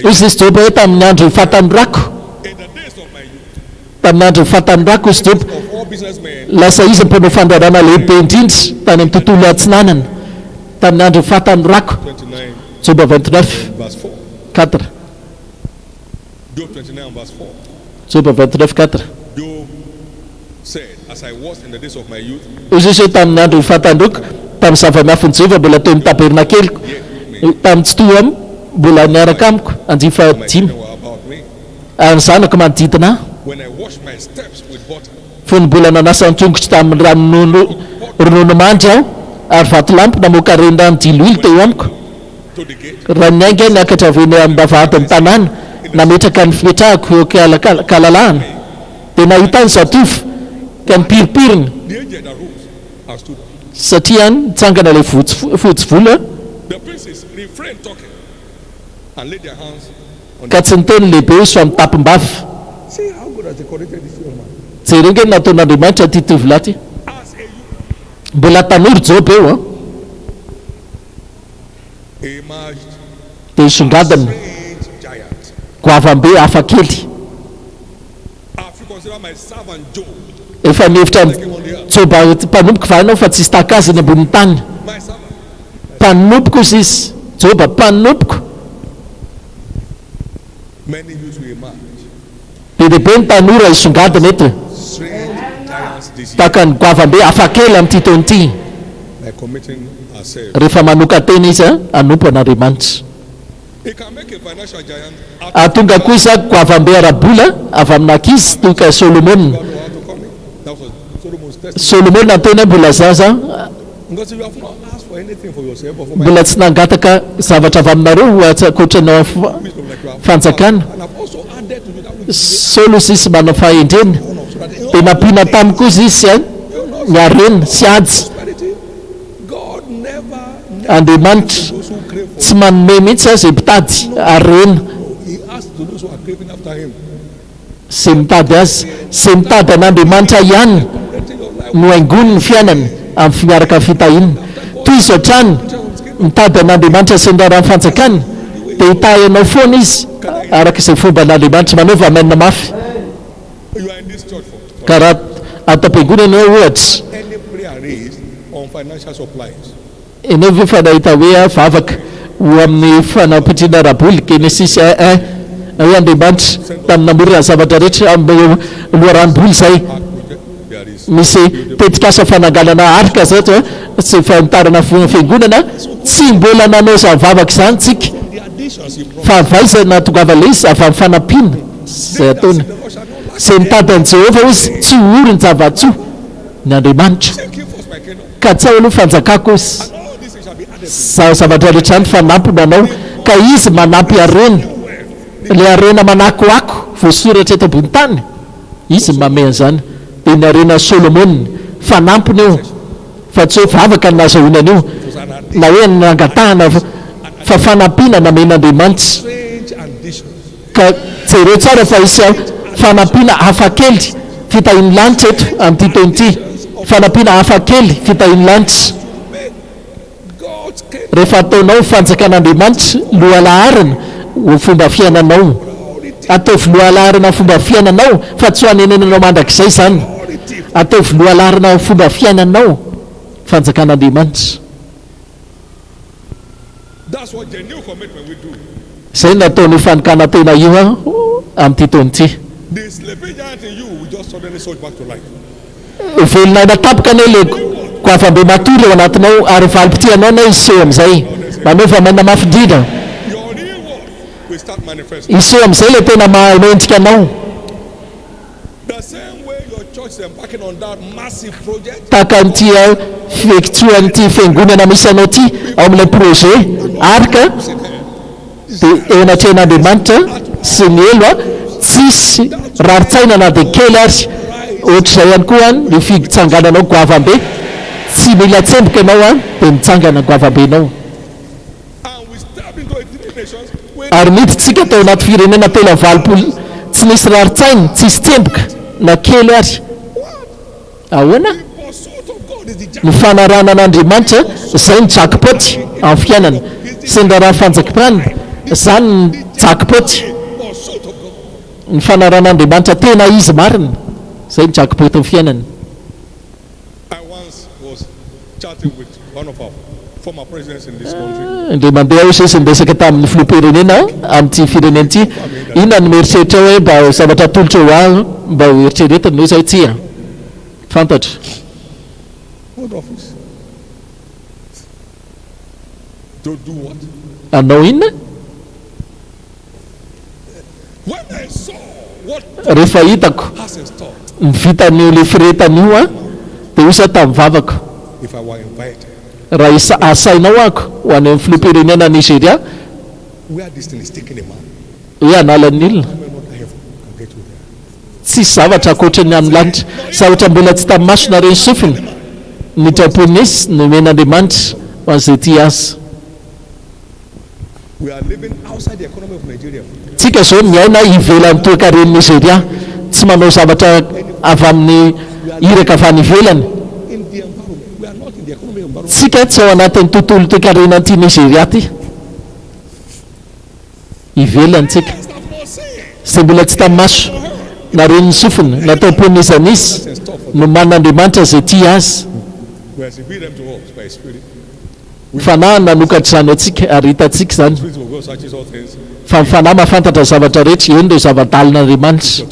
Hoy izy Joba hoe tamin'ny andro fahatanorako. Tamin'ny andron'ny fahatanorako, hoy Joba, lasa izy ny mpanao fandrarana lehibe indrindra tany amin'ny tontolo atsinanana. Tamin'ny andron'ny fahatanorako. Joba 29, 4. Joba 29, 4. Hoy Jesosy hoe, Tamin'ny andron'ny fahatanorako, tamin'ny zava-miafin'i Jehovah mbola teo amin'ny tabernakeliko, tamin'ny tsitoha mbola niaraka amiko, andiany fahadimy. Ary ny zanako manodidina ahy. Fony mbola nanasa ny tongotro tamin'ny ranonono rononomandry aho, ary vatolampy namoaka renirano diloilo teo amiko. Raha niainga aho niakatra avy eny am-bavahadin'ny tanàna, nametraka ny fipetrahako eo an-kalalahana, dia nahita ahy ny zatovo, ka nipirimpirina, satria nitsangana ilay fotsy volo. Ka tsy niteny lehibe izy fa mitapim-bava. Jereo nge ny nataon'Andriamanitra ity tovolahy ity. Mbola tanora Joba eo an. Dia nisongadina. Goavam-be hafa kely. Efa nihevitra an'i Joba mpanompoko va ianao fa tsisy tahaka azy eny ambonin'ny tany? Mpanompoko hozy izy, Joba, mpanompoko. Be dia be ny tanora hisongadina eto, tahaka ny goavam-be hafakely amin'ity taona ity, rehefa manokan-tena izy hanompo an'Andriamanitra. Hahatonga koa izany goavam-be ara-bola avy amina ankizy toy ka Solomona. Solomona niteny hoe mbola zaza, mbola tsy nangataka zavatra avy aminareo ho ankoatra ny fanjakana. Saoly hozy izy manana fahendrena, dia nampiana taminy koa izy ny harena sy haja. Andriamanitra tsy manome mihitsy izay mpitady harena, izay mitady Azy, izay mitady an'Andriamanitra ihany no haingony ny fiainany amin'ny miaraka amin'ny fitahiana. Tohizo hatrany mitady an'Andriamanitra sy ny raharahan'ny fanjakany dia hitahy anao foana Izy araka izay fomban'Andriamanitra. Manaova amen mafy. Ka raha ato am-piangonana ianao ohatra, ianao ve efa nahita hoe vavaka ho amin'ny fanampitriana ara-bola, Genesisy un un, na hoe Andriamanitra tamin'ny namorona ny zavatra rehetra amin'ny loharanom-bola izay, misy tetikasa fananganana arka izay ato sy fanitarana fiangonana, tsy mbola nanao izany vavaka izany tsika, fa avy aiza nahatongava ilay izy? Avy amin'ny fanampiana izay ataony. Izay mitady an'i Jehovah, hoy izy, tsy ho ory ny zava-tsoa ny Andriamanitra. Katsaho aloha fanjakako, hoy izy, izany zavatra rehetra izany fanampiny anao. Ka izy manampy harena, ilay harena manakoako voasoratra eto ambony tany, izy no manome an'izany. Dia ny harenan'i Solomona, fanampiny io, fa tsy hoe vavaka no nahazahoana an'io, na hoe nangatahana, fa fanampiana namen'Andriamanitra. Ka jereo tsara fa hisy fanampiana hafakely fitahian'ny lanitra eto amin'ity taona ity. Fanampiana hafakely fitahian'ny lanitra. Rehefa ataonao fanjakan'Andriamanitra lohalaharana ho fomba fiainanao. Ataovy lohalaharana fomba fiainanao fa tsy ho anenenanao mandrakizay izany. Ataovy lohalaharana fomba fiainanao fanjakan'Andriamanitra. Izay no nataon'io fanokanan-tena io amin'ity taona ity. Ho velona aina tampoka anie ilay goavambe matory ao anatinao ary valim-pitia anao anie hiseho amin'izay. Manaova maina mafy indrindra. Hiseho amin'izay ilay tena maha mendrika anao. Tahaka an'ity fiekitsoan'ity fiangonana misy anao ity ao amin'ilay projet arc dia eo anatrehan'Andriamanitra sy ny helo tsisy rarin-tsaina na dia kely ary. Ohatr'izay ihany koa ny fitsangananao goavam-be, tsy mila tsemboka ianao dia mitsangana goavam-be ianao. Ary niditsika tao anaty firenena 83 tsy nisy rarin-tsaina, tsisy tsemboka na kely ary. Ahoana? Ny fanarahana an'Andriamanitra, izay ny jackpot amin'ny fiainana. Sy ny raharaha fanjakana, izany ny jackpot. Ny fanarahana an'Andriamanitra tena izy marina, izay ny jackpot amin'ny fiainana. Indray mandeha aho sisa niresaka tamin'ny filoham-pirenena amin'ity firenena ity, inona no mieritreritra hoe mba zavatra atolotra ho ahy mba ho eritreretiny, hoy izaho tsia, fantatro. Hanao inona? Rehefa hitako ny vitan'io le firehetana io an, dia hoy za tamin'ny vavako, raha asainao ako ho any amin'ny filoham-pirenena Nigeria, hoe hanala ny olona, tsisy zavatra ankoatry ny amin'ny lanitra, zavatra mbola tsy tamin'ny maso na ren'ny sofina, ny Japonesy nomen'Andriamanitra ho an'izay tia azy. Tsika zao miaina ivelan'ny toekaren'i Nigeria, tsy manao zavatra avy amin'ny iraka avy any ivelany. Tsika tsy ao anatin'ny tontolo toekarenan'ity Nigeria ity. Ivelany tsika. Izay mbola tsy tamin'ny maso, na ren'ny sofina, na tao am-pon'iza n'iza, nomanin'Andriamanitra izay tia Azy. Ny Fanahy no nanokatra izany ho antsika, ary hitantsika izany, fa ny Fanahy mahafantatra ny zavatra rehetra, eny, ireo zava-dalin'Andriamanitra.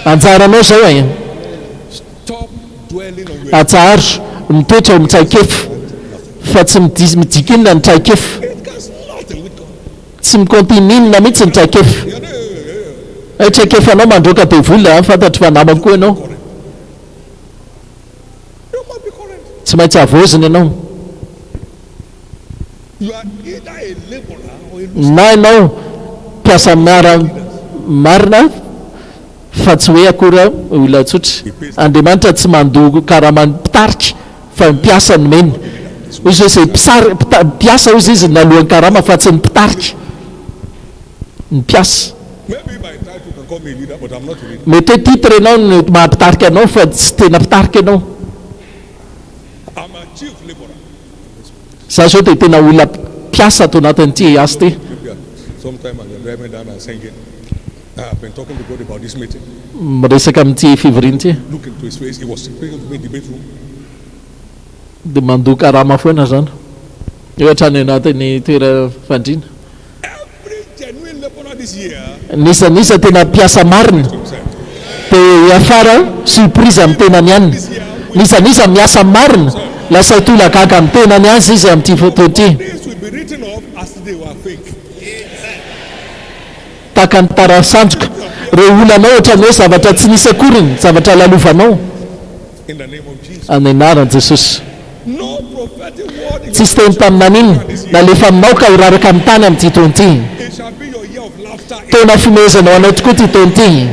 Anjaranao izao e! Atsaharo mitoetra ao amin'ny traikefa, fa tsy midika inona ny traikefa. Tsy mikaonty n'inona mihitsy ny traikefa. Hay traikefanao mandroaka devoly an, fantatro fa namako koa ianao. Tsy maintsy havaozina ianao. Na ianao mpiasa miara marina fa tsy hoe akory olona tsotra. Andriamanitra tsy mandoa karaman'ny mpitarika fa ny mpiasa no omeny. Hoy izy hoe izay mpisary, mpiasa hoy izy no naloan'ny karama fa tsy ny mpitarika. Ny mpiasa. Mety hoe titre ianao no maha mpitarika anao fa tsy tena mpitarika ianao. Za zao dia tena olona mpiasa ato anatin'ity asa ity. Miresaka amin'ity fivoriana ity. Dia mandoa karama foana zany. Eo hatrany anatin'ny toeram-pandriana. N'iza n'iza tena mpiasa marina dia hiafara surprise amin'ny tenany ihany. N'iza n'iza miasa marina lasa hitolagaga amin'ny tenany azy izy amin'ity fotoana ity. Tahaka ny tara sandoka. Ireo olanao ohatran'ny hoe zavatra tsy nisy akory ny zavatra lalovanao. Amin'ny anaran'i Jesosy. Tsisy teny mpaminanina nalefa aminao ka ho raraka amin'ny tany amin'ity taona ity. Taona fihomehezana ho anao tokoa ity taona ity.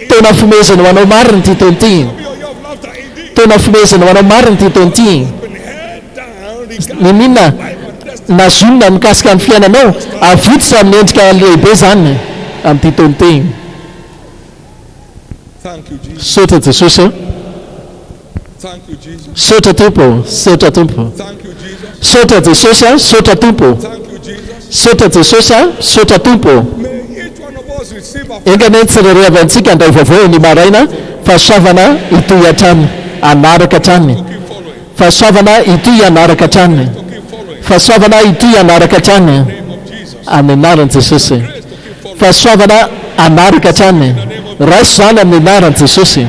Taona fihomehezana ho anao marina ity taona ity. Taona fihomehezana ho anao marina ity taona ity. N'inon'inona nazonina mikasika ny fiainanao, avotsitra amin'ny endrika lehibe izany amin'ity taona ity. Misaotra Jesosy a. Misaotra Tompo ô. Misaotra Tompo. Misaotra Jesosy a. Misaotra Tompo ô. Misaotra Jesosy a. Misaotra Tompo ô. Enga anie ny tsirairay avy amintsika handray vaovao anio maraina, fahasoavana hitohy hatrany, hanaraka hatrany. Fahasoavana hitohy hanaraka hatrany. Fahasoavana hitohy hanaraka hatrany. Amin'ny anaran'i Jesosy. Fahasoavana hanaraka hatrany. Raiso izany amin'ny anaran'i Jesosy.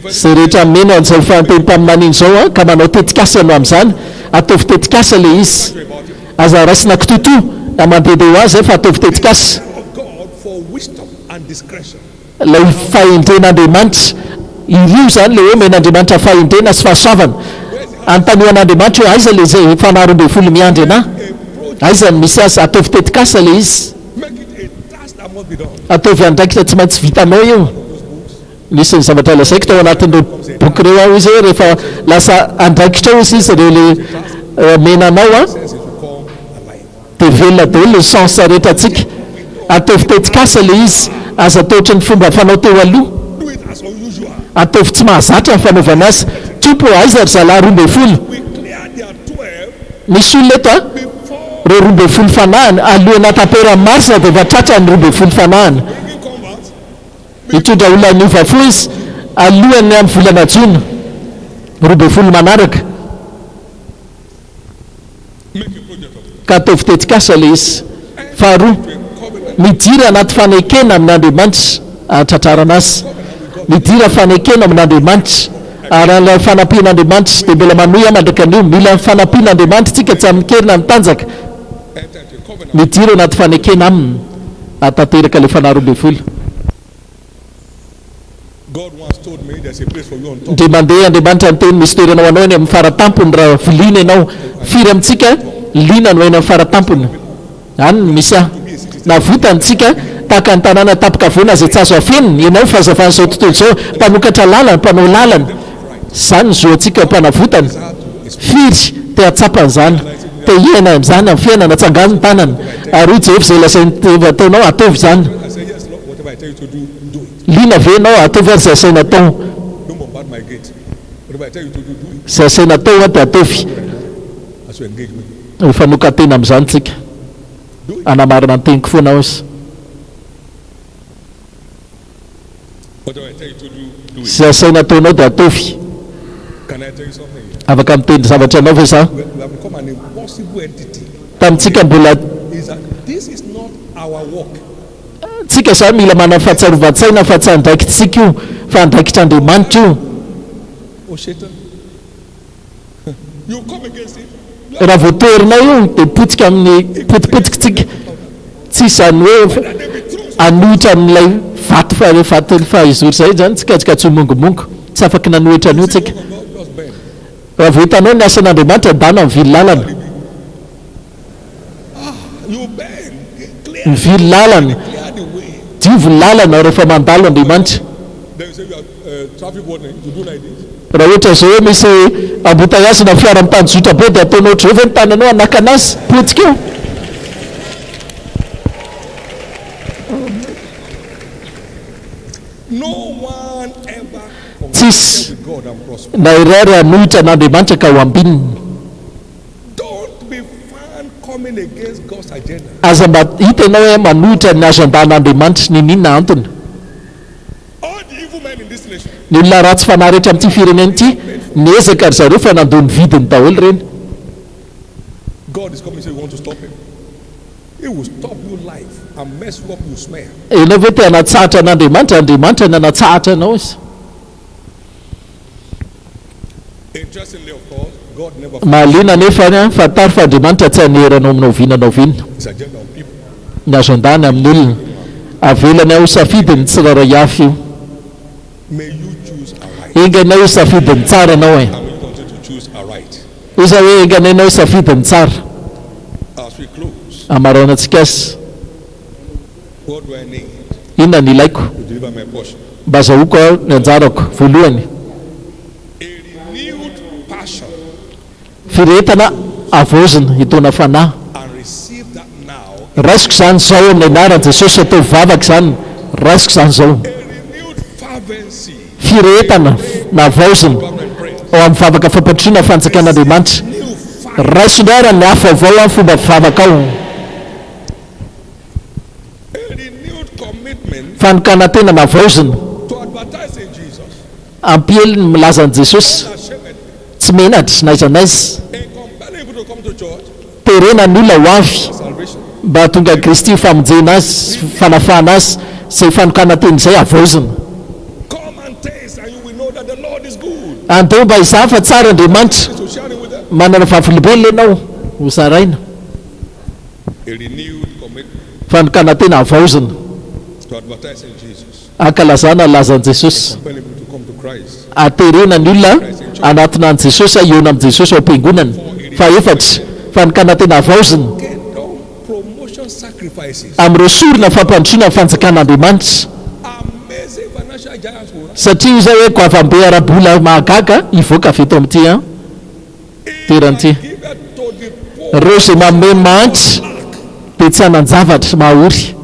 Izay rehetra mino an'izao fahantenim-paminaniana izao ka manao tetikasa no amin'izany, ataovy tetikasa ilay izy. Aza raisina kitoatoa na mandehandeha ho azy fa ataovy tetikasa. Ilay fahendren'Andriamanitra. Irio izany ilay hoe omen'Andriamanitra fahendrena sy fahasoavana. Anontanio an'Andriamanitra hoe aiza ilay izay fanahy 12 miandry anà? Aiza no misy azy? Ataovy tetikasa ilay izy. Ataovy andraikitra tsy maintsy vitanao io. Nisy ny zavatra lazaiko tao anatin'ireo boky ireo aho izy hoe rehefa lasa andraikitrao izy izy ireo ilay omena anao an, Dia velona daholo ny sens rehetra antsika. Ataovy tetikasa ilay izy, aza atao ohatran'ny fomba fanao teo aloha. Ataovy tsy mahazatra ny fanaovana azy. Tompo ô, aiza ry zalahy 12? Misy olona eto a? Ireo 12 fanahiny, alohan'ny hataperan'ny mars dia efa tratra ny 12 fanahiny. Hitondra olona niova fo izy alohan'ny amin'ny volana jona 12 manaraka. Ka ataovy tetikasa ilay izy. Faharoa, midira anaty fanekena amin'Andriamanitra hahatratrarana azy. Midira fanekena amin'Andriamanitra. Ary ilay fanampian'Andriamanitra dia mbola manohy aho mandrak'anio. Mila ny fanampian'Andriamanitra isika, tsy amin-kery na ny tanjaka. Midira ao anaty fanekena Aminy hahatanteraka ilay Fanahy 12. Indray mandeha Andriamanitra niteny, Misy toerana ho anao eny amin'ny fara tampony raha viliana ianao. Firy amintsika liana no eny amin'ny fara tampony? Any no misy ahy. Navotany tsika tahaka ny tanàna tampon-kavoana izay tsy azo afenina. Ianao no fahazavan'izao tontolo izao, mpanokatra lalana, mpanao lalana. Izany ny zo antsika ho mpanavotana. Firy te hahatsapa an'izany, te hiaina an'izany amin'ny fiainana? Atsangano ny tanana ary hoy Jehovah, izay lazain'i Jehovah ataonao, ataovy izany. Liana ve ianao? Ataovy ary izay asaina atao. Izay asaina atao dia ataovy. Hifanokan-tena amin'izany tsika. Hanamarina ny teniko foana aho izy. Izay asaina ataonao dia ataovy. Afaka miteny zavatra anao ve za? Tamintsika mbola. Tsika izany mila manana fahatsiarovan-tsaina fa tsy andraikitsika io fa andraikitr'Andriamanitra io. Raha vao toherinao io dia potika amin'ny potipotika tsika. Tsy izany hoe hanohitra amin'ilay vato vato fahaizoro izay izany tsika ka tsy ho mongomongo. Tsy afaky nanohitra an'io tsika. Raha vao hitanao ny asan'Andriamanitra dana mivily lalana. Mivily lalana. Diovy ny lalana rehefa mandalo Andriamanitra. Raha ohatra izao hoe misy embouteillage na fiara mitanjozotra be dia ataonao ohatr'izao ve ny tananao hanakana azy? Potika eo. Tsisy na iray ary hanohitra an'Andriamanitra ka ho ambinina. Aza mba hita ianao hoe manohitra ny agenda-n'Andriamanitra, n'inon'inona antony. Ny olona ratsy fanahy rehetra amin'ity firenena ity, niezaka ry zareo fa nandoa ny vidiny daholo ireny. Ianao ve te hanatsahatra an'Andriamanitra? Andriamanitra no hanatsahatra anao izy. Mahaliana anefa, fantaro fa Andriamanitra tsy hanery anao na oviana na oviana. Ny agenda-ny amin'ny olona. Avelany ho safidiny ny tsirairay avy io. Enga anie ho safidiny tsara ianao e. Hoy izaho hoe enga anie ianao ho safidiny tsara. Hamaranantsika azy. Inona no ilaiko mba azahoako ny anjarako? Voalohany. Firehetana havaozina hitaona fanahy. Raisiko izany izao amin'ny anaran'i Jesosy, ataovy vavaka izany, raisiko izany izao. Firehetana navaozina ao amin'ny vavaka fampandrosoana ny fanjakan'Andriamanitra. Raiso indray ary ny afo vaovao amin'ny fomba fivavakao. Fanokanan-tena navaozina. Hampiely ny milaza an'i Jesosy. Tsy menatra n'aiza n'aiza. Terena ny olona ho avy mba hahatonga an'i Kristy ho famonjena azy sy fanafahana azy. Izay fanokanan-tena izay havaozina. Andeha mba hizaha fa tsara Andriamanitra. Manana vavolombelona ianao hozaraina. Fanokanan-tena havaozina. Ankalazana ny lazan'i Jesosy. Aterena ny olona hanatona an'i Jesosy, hihaona amin'i Jesosy ao am-piangonana. Fahefatra, fanokanan-tena havaozina. Amin'ireo sorona fampandrosoana ny fanjakan'Andriamanitra. Satria hoy izaho hoe goavam-be ara-bola mahagaga hivoaka avy eto amin'ity an. Toerana ity. Ireo izay manome mahantra dia tsy hanan-javatra mahory.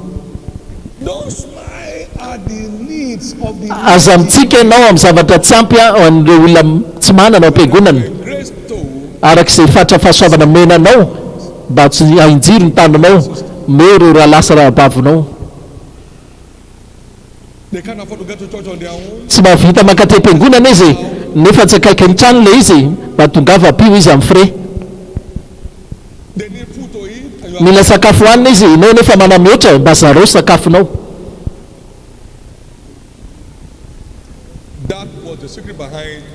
Aza mitsiky ianao amin'ny zavatra tsy ampy ho an'ireo olona tsy manana ao am-piangonana. Araka izay fatra fahasoavana omena anao, mba tsy hainjiro ny tananao, omeo ireo rahalahy sy rahavavinao. Tsy mahavita mankaty am-piangonana izy e! Nefa tsy akaikin'ny trano ilay izy e! Mba tongava ampio izy amin'ny frais. Mila sakafo hohanina izy, ianao nefa mana-mihoatra, mba zarao sakafonao.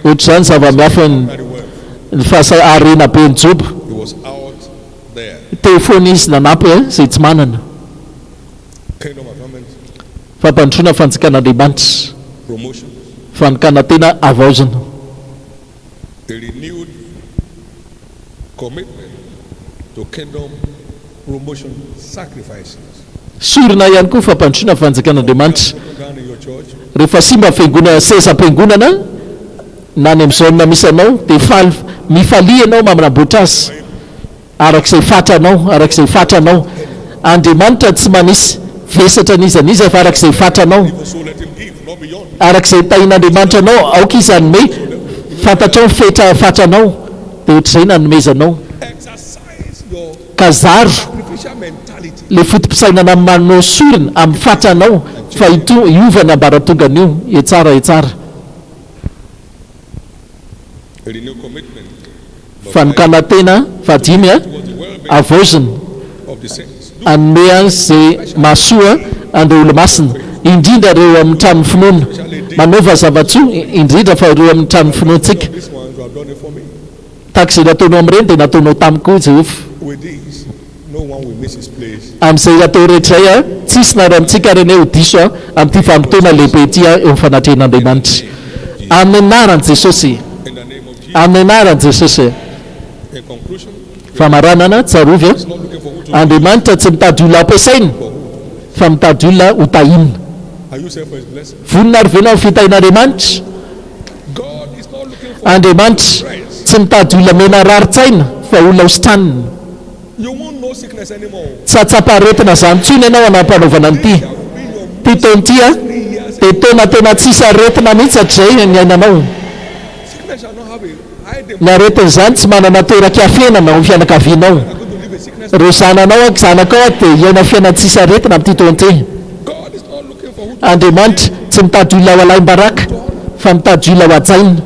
Ohatr'izany zava-miafin'ny ny fahasahiran'ny harena ben'i Joba. Teo foana izy nanampy izay tsy manana. Fampandrosoana fanjakan'Andriamanitra. Fanokanan-tena havaozina. Sorona ihany koa fampandrosoana fanjakan'Andriamanitra. Rehefa simba ny fiangonana, sezam-piangonana na any amin'ny zone misy anao dia faly, mifalia ianao manamboatra azy. Araka izay fatranao, araka izay fatranao. Andriamanitra tsy manisy vesatra n'iza n'iza fa araka izay fatranao. Araka izay tahin'Andriamanitra anao, aoka Izy hanome. Fantatrao ny fetra fatranao, dia ohatr'izay ny hanomezanao. Ka zaro ilay foto-pisainana manao sorona amin'ny fatranao fa hito, hiova ny ambaratongan'io, etsara etsara. Fanokanan-tena fahadimy, Havaozina hanome an'izay mahasoa an'ireo olo-masina, indrindra ireo amin'ny tranon'ny finoana. Manaova zava-tsoa, indrindra fa ireo amin'ny tranon'ny finoantsika. Tahaka izay nataonao amin'ireny dia nataonao tamiko koa, Jehovah. Amin'izay atao rehetra izay, tsy hisy na iray amintsika ary anie ho diso amin'ity vanim-potoana lehibe ity eo amin'ny fanatrehan'Andriamanitra. Amin'ny anaran'i Jesosy. Amin'ny anaran'i Jesosy. Famaranana, tsarovy, Andriamanitra tsy mitady olona hampiasaina, fa mitady olona hotahina. Vonona ary ve ianao amin'ny fitahian'Andriamanitra? Andriamanitra tsy mitady olona mena rarin-tsaina fa olona hositranina. Tsy hahatsapa aretina izany intsony ianao hanam-panaovana an'ity. Ity taona ity dia taona tena tsisy aretina mihitsy hatrizay niainanao. Ny aretina izany tsy manana toeran-kiafenana ao amin'ny fianakavianao. Ireo zananao, zanakao dia hiaina fiainana tsisy aretina amin'ity taona ity. Andriamanitra tsy mitady olona ho alaim-baraka fa mitady olona ho hajaina.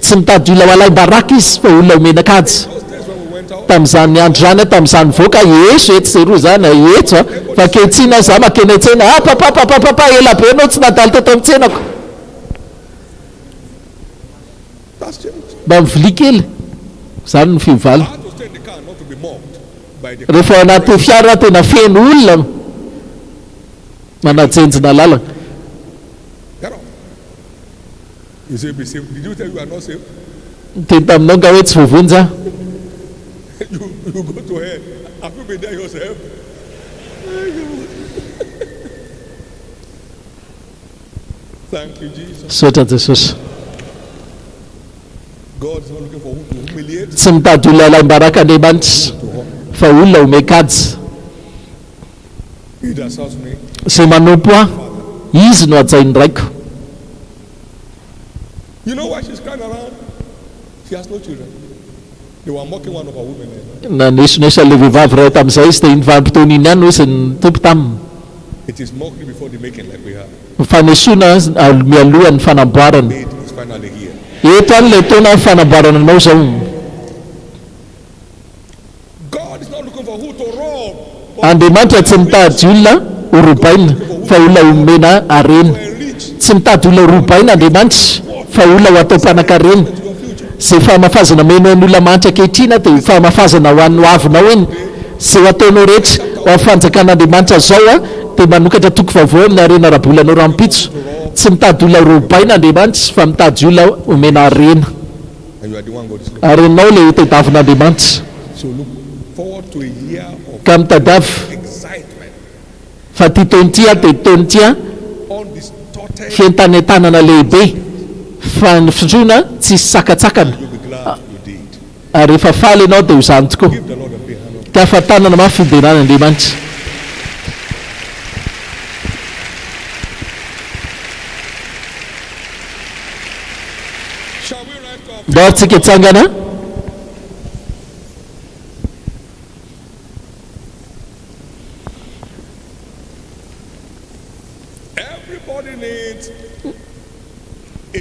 Tsy mitady olona ho alaim-baraka Izy fa olona homena kaja. Tamin'izany andro izany aho, tamin'izaho nivoaka, eso etsy sy eroa izany, etso a! Fa ankehitriny aho, izaho mankeny an-tsena, ah papa, papa, papa, ela be ianao tsy nandalo teto amin'ny tsenako. Mba mivilia kely, izany no fiovana. Rehefa ao anaty fiara tena feno olona manajenjina lalana. Niteny taminao nga hoe tsy voavonjy aho? Misaotra Jesosy. Tsy mitady olona alaim-baraka Andriamanitra fa olona omen-kaja. Izay manompo Ahy, izy no hajain'ny Raiko. Nanesoneso an'ilay vehivavy iray tamin'izay izy, dia iny vanim-potoana iny ihany no izy nitompo taminy. Ny fanesoana mialoha ny fanamboarana. Eto any ilay taona fanamboarana anao izao. Andriamanitra tsy mitady olona ho robaina fa olona homena harena. Tsy mitady olona ho robaina Andriamanitra fa olona ho atao mpanankarena. Izay fahamafazana omenao ny olona mahantra ankehitriny dia ho fahamafazana ho an'ny hoavinao iny. Izay ho ataonao rehetra ho amin'ny fanjakan'Andriamanitra izao dia manokatra toko vaovao amin'ny harena ara-bolanao rahampitso. Tsy mitady olona ho robaina Andriamanitra fa mitady olona homena harena. Ary ianao ilay tadiavin'Andriamanitra. Ka mitadiava. Fa ity taona ity dia taona ity fientanentanana lehibe, fandrosoana tsisy sakantsakana. Ary rehefa faly ianao dia ho izany tokoa. Tiafa-tanana mafy fiderana Andriamanitra. Ndao ary tsika hitsangana.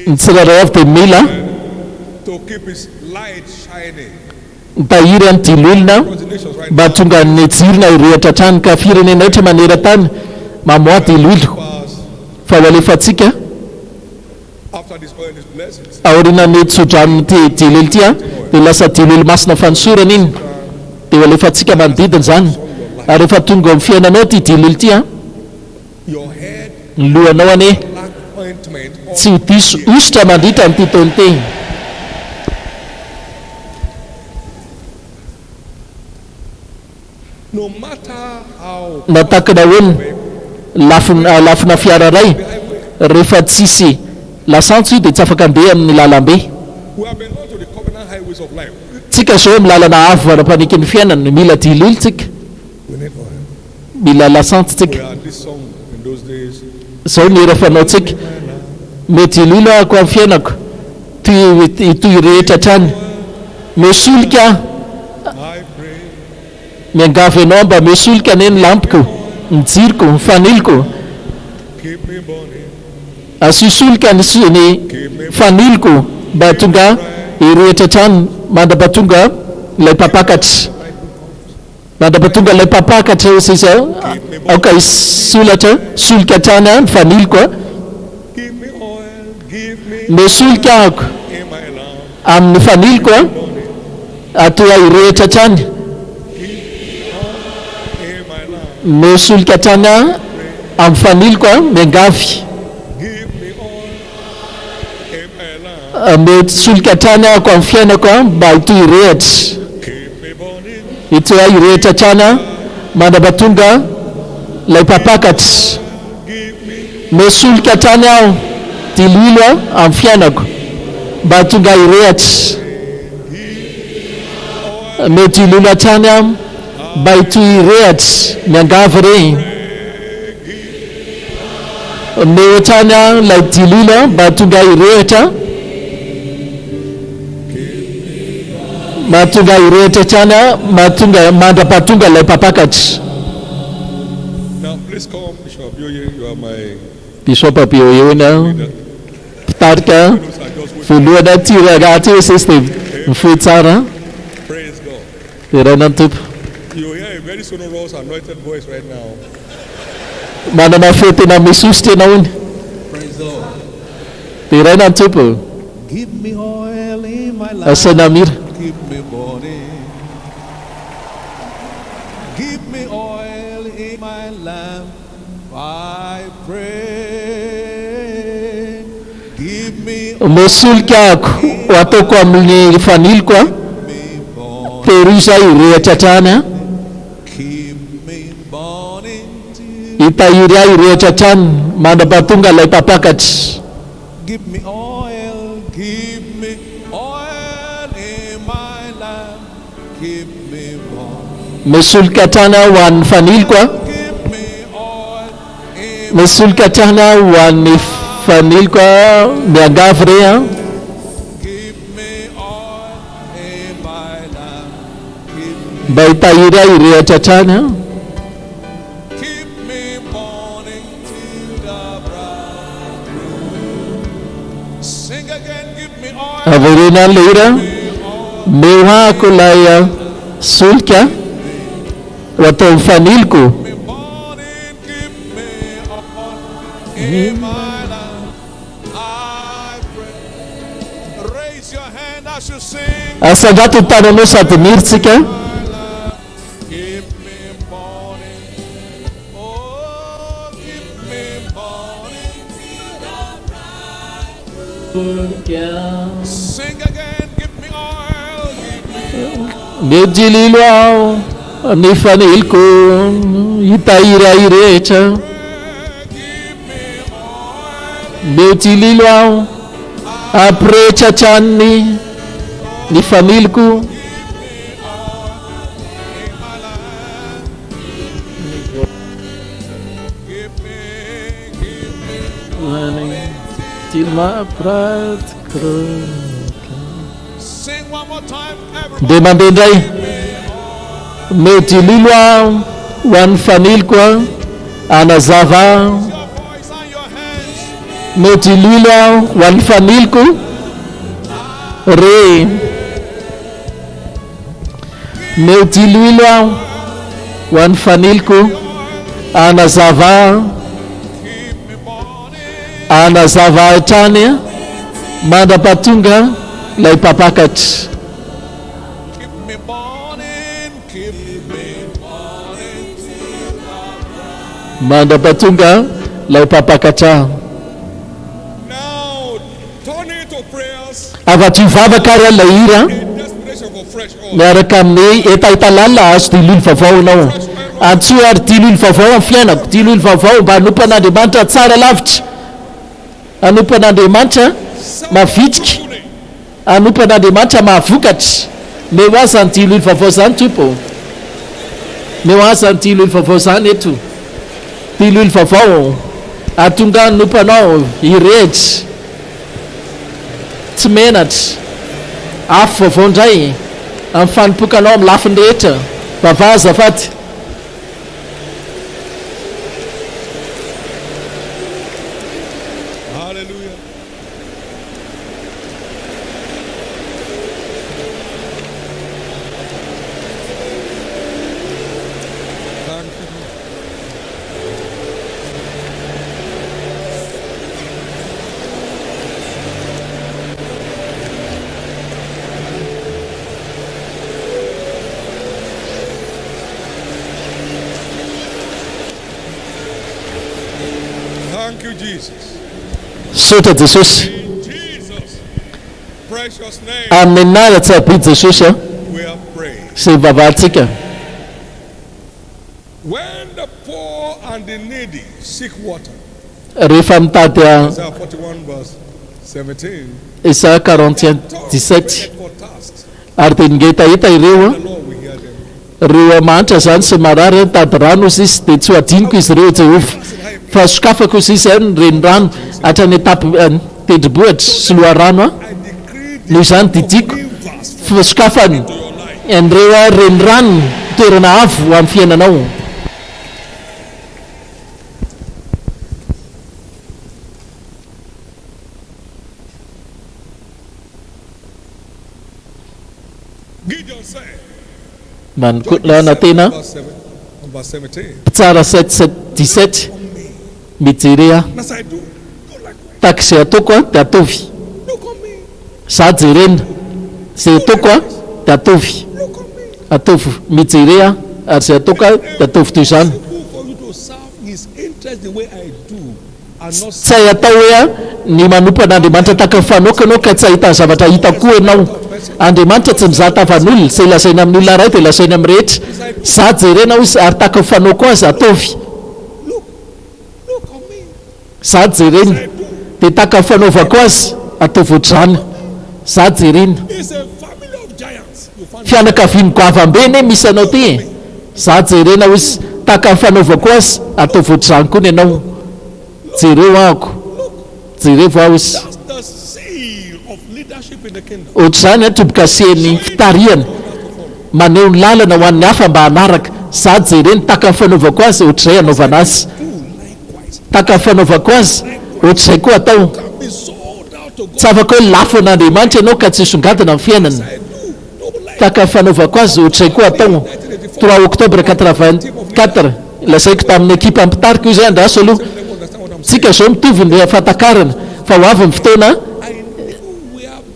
Ny tsirairay avy dia mila mitahiry an'ity lolona mba hahatonga ny jirona hirehitra hatrany ka firenena rehetra maneran-tany mamoaha diloilo fa ho alefantsika Aorianan'ny tsodranon'ity diloilo ity dia lasa diloilo masina fanosorana iny. Dia ho alefantsika manodidina izany. Ary rehefa tonga ao amin'ny fiainanao ity diloilo ity an, ny lohanao anie tsy ho diso hosotra mandritra an'ity taona ity. Na takina ahoana lafina lafina fiara iray, rehefa tsisy lasantsy io dia tsy afaka andeha amin'ny lalambe. Tsika zao amin'ny lalana avo ara-panikin'ny fiainana, mila diloilo tsika, mila lasantsy tsika. Zao ny hira fanaontsika, Meo diloilo ahako amin'ny fiainako, toy hitohy rehetra hatrany. Meo solika aho. Miangavy anao mba omeo solika anie ny lampiko, ny jiroko, ny faniloko. Asio solika ny ny faniloko mba tonga hirehitra hatrany mandra-pahatonga ilay mpampakatra. Mandra-pahatonga ilay mpampakatra eo sisa aoka hisolatra solika hatrany aho ny faniloko a. Omeo solika ahako amin'ny faniloko a. Atoa hirehitra hatrany. Omeo solika hatrany aho amin'ny faniloko a. Miangavy. Omeo solika hatrany ahako amin'ny fiainako a mba hitohy hirehitra. Hitohy hirehitra hatrany aho mandra-pahatonga ilay mpampakatra. Omeo solika hatrany aho diloilo a amin'ny fiainako mba hahatonga ahy hirehatra. Omeo diloilo hatrany aho mba hitohy hirehatra. Miangavy re. Omeo hatrany aho ilay diloilo a mba hahatonga ahy hirehatra. Mahatonga ahy hirehatra hatrany aho mahatonga mandra-pahatonga ilay mpampakatra. Now please come Bishop Abioye, you are my Bishop Abioye hoy ny aho, leader. mpitarika Those are just waiting. voalohany aty rangahy aty hoy sisy dia mifoha tsara. Praise God. Deraina ny Tompo. You hear a very sonorous anointed voice right now. Manana feo tena misosotra ianao hono. Praise the Lord. Deraina ny Tompo. Give me oil in my Asaina lamp, mira. keep me burning. Give me oil in my lamp, I pray. Give me Omeo solika ahako ho ataoko amin'ny faniloko a. me burning. Tehirizo aho hirehitra hatrany a. Keep me burning till. Hitahiry ahy hirehitra hatrany mandra-pahatonga ilay mpampakatra. Give me oil, give me oil in my lamp, keep me burning. Omeo solika hatrany aho ho an'ny faniloko a. Give me oil in Omeo solika hatrany aho ho an'ny faniloko a. Miangavy re a. Give me oil in my lamp, keep me Mba hitahiry ahy hirehitra hatrany a. Keep me burning till the bridegroom. Sing again, give me oil. Avereno ihany ilay hira. Omeo ahako ilay solika ho atao amin'ny faniloko. Me burning, keep me oil in my lamp. I pray. Raise your hand as you sing. Asandrato ny tananao sady mihira tsika. My lamp, keep me burning. Oh, keep me burning. Sing again, give me oil, give me Omeo diloilo aho ny faniloko hitahiry ahy rehetra. give me oil. Omeo diloilo aho hampirehitra hatrany ny faniloko. Give me oil in my lamp. Give me, give me Till my bridegroom Sing one more time, everybody. Dia mandeha indray. Omeo diloilo aho ho an'ny faniloko a hanazava ahy. Raise your voice and your hands. Omeo diloilo aho ho an'ny faniloko re. Omeo diloilo aho ho an'ny faniloko hanazava ahy. Keep me burning. Hanazava ahy hatrany mandra-pahatonga ilay mpampakatra. Keep me burning. Keep Mandra-pahatonga ilay mpampakatra. Avadio vavaka ary ilay hira miaraka amin'ny hetaheta lalina hahazo diloilo vaovao ianao. Antsoy ary diloilo vaovao amin'ny fiainako, diloilo vaovao mba hanompo an'Andriamanitra tsara lavitra, hanompo an'Andriamanitra mavitrika, hanompo an'Andriamanitra mahavokatra. Meo ahy izany diloilo vaovao izany Tompo ô. Meo ahy izany diloilo vaovao izany eto. Diloilo vaovao hahatonga ahy hanompo Anao hirehitra. Tsy menatra. Afo vaovao indray amin'ny fanompoka anao amin'ny lafiny rehetra. Vavaha azafady. Hallelujah. Thank you. Thank you, Jesus. Misaotra Jesosy. In Jesus' precious name, Amin'ny anarana tsarobidy Jesosy a, we have prayed. izay ivavahantsika. When the poor and the needy seek water. Rehefa mitady a. Isaiah 41 verse 17. Isaia 41 17. Ary dia ningetaheta ireo a. Ireo mahantra izany sy marary a, nitady rano hozy izy, dia tsy ho adinoko izy ireo, Jehovah. Fa sokafako hozy izy ny renirano hatrany an-tampon-tendrombohitra sy loharano a. Noho izany didiako fa sokafany an'ireo renirano toerana avo ho amin'ny fiainanao. Manokana tena, Mpitsara 7 7 17, Mijere ahy. Tahaka izay ataoko aho dia ataovy. Za jerena. Izay ataoko aho dia ataovy. Ataovy mijere aho ary izay ataoko aho dia ataovy toy izany. Tsy hay atao hoe ny manompo an'Andriamanitra tahaka ny fanaoko ianao ka tsy hahita ny zavatra hitako koa ianao. Andriamanitra tsy mizaha tavan'olona. Izay lazainy amin'ny olona iray dia lazainy amin'ny rehetra. Za jerena hoy izy ary tahaka ny fanaoko azy ataovy. Za jerena dia tahaka ny fanaovako azy ataovy ohatr'izany. Za jerena. Fianakaviany goavam-be anie misy anao ty e! Za jerena hoy izy tahaka ny fanaovako azy ataovy ohatr'izany koa ny anao. Jereo ahako. Jerevo aho izy. Ohatr'izany an, tombokasen'ny fitarihana. Maneho ny lalana ho an'ny hafa mba hanaraka. Za jerena, tahaka ny fanaovako azy, ohatr'izay hanaovana azy. Tahaka ny fanaovako azy, ohatr'izay koa atao. Tsy afaka hoe lafo an'Andriamanitra ianao ka tsy hisongadina amin'ny fiainana. Tahaka ny fanaovako azy, ohatr'izay koa atao. Trois octobre 84, lazaiko tamin'ny ekipa mpitarika io izay, andraso aloha. Tsika izao mitovy ny fahatakarana, fa ho avy ny fotoana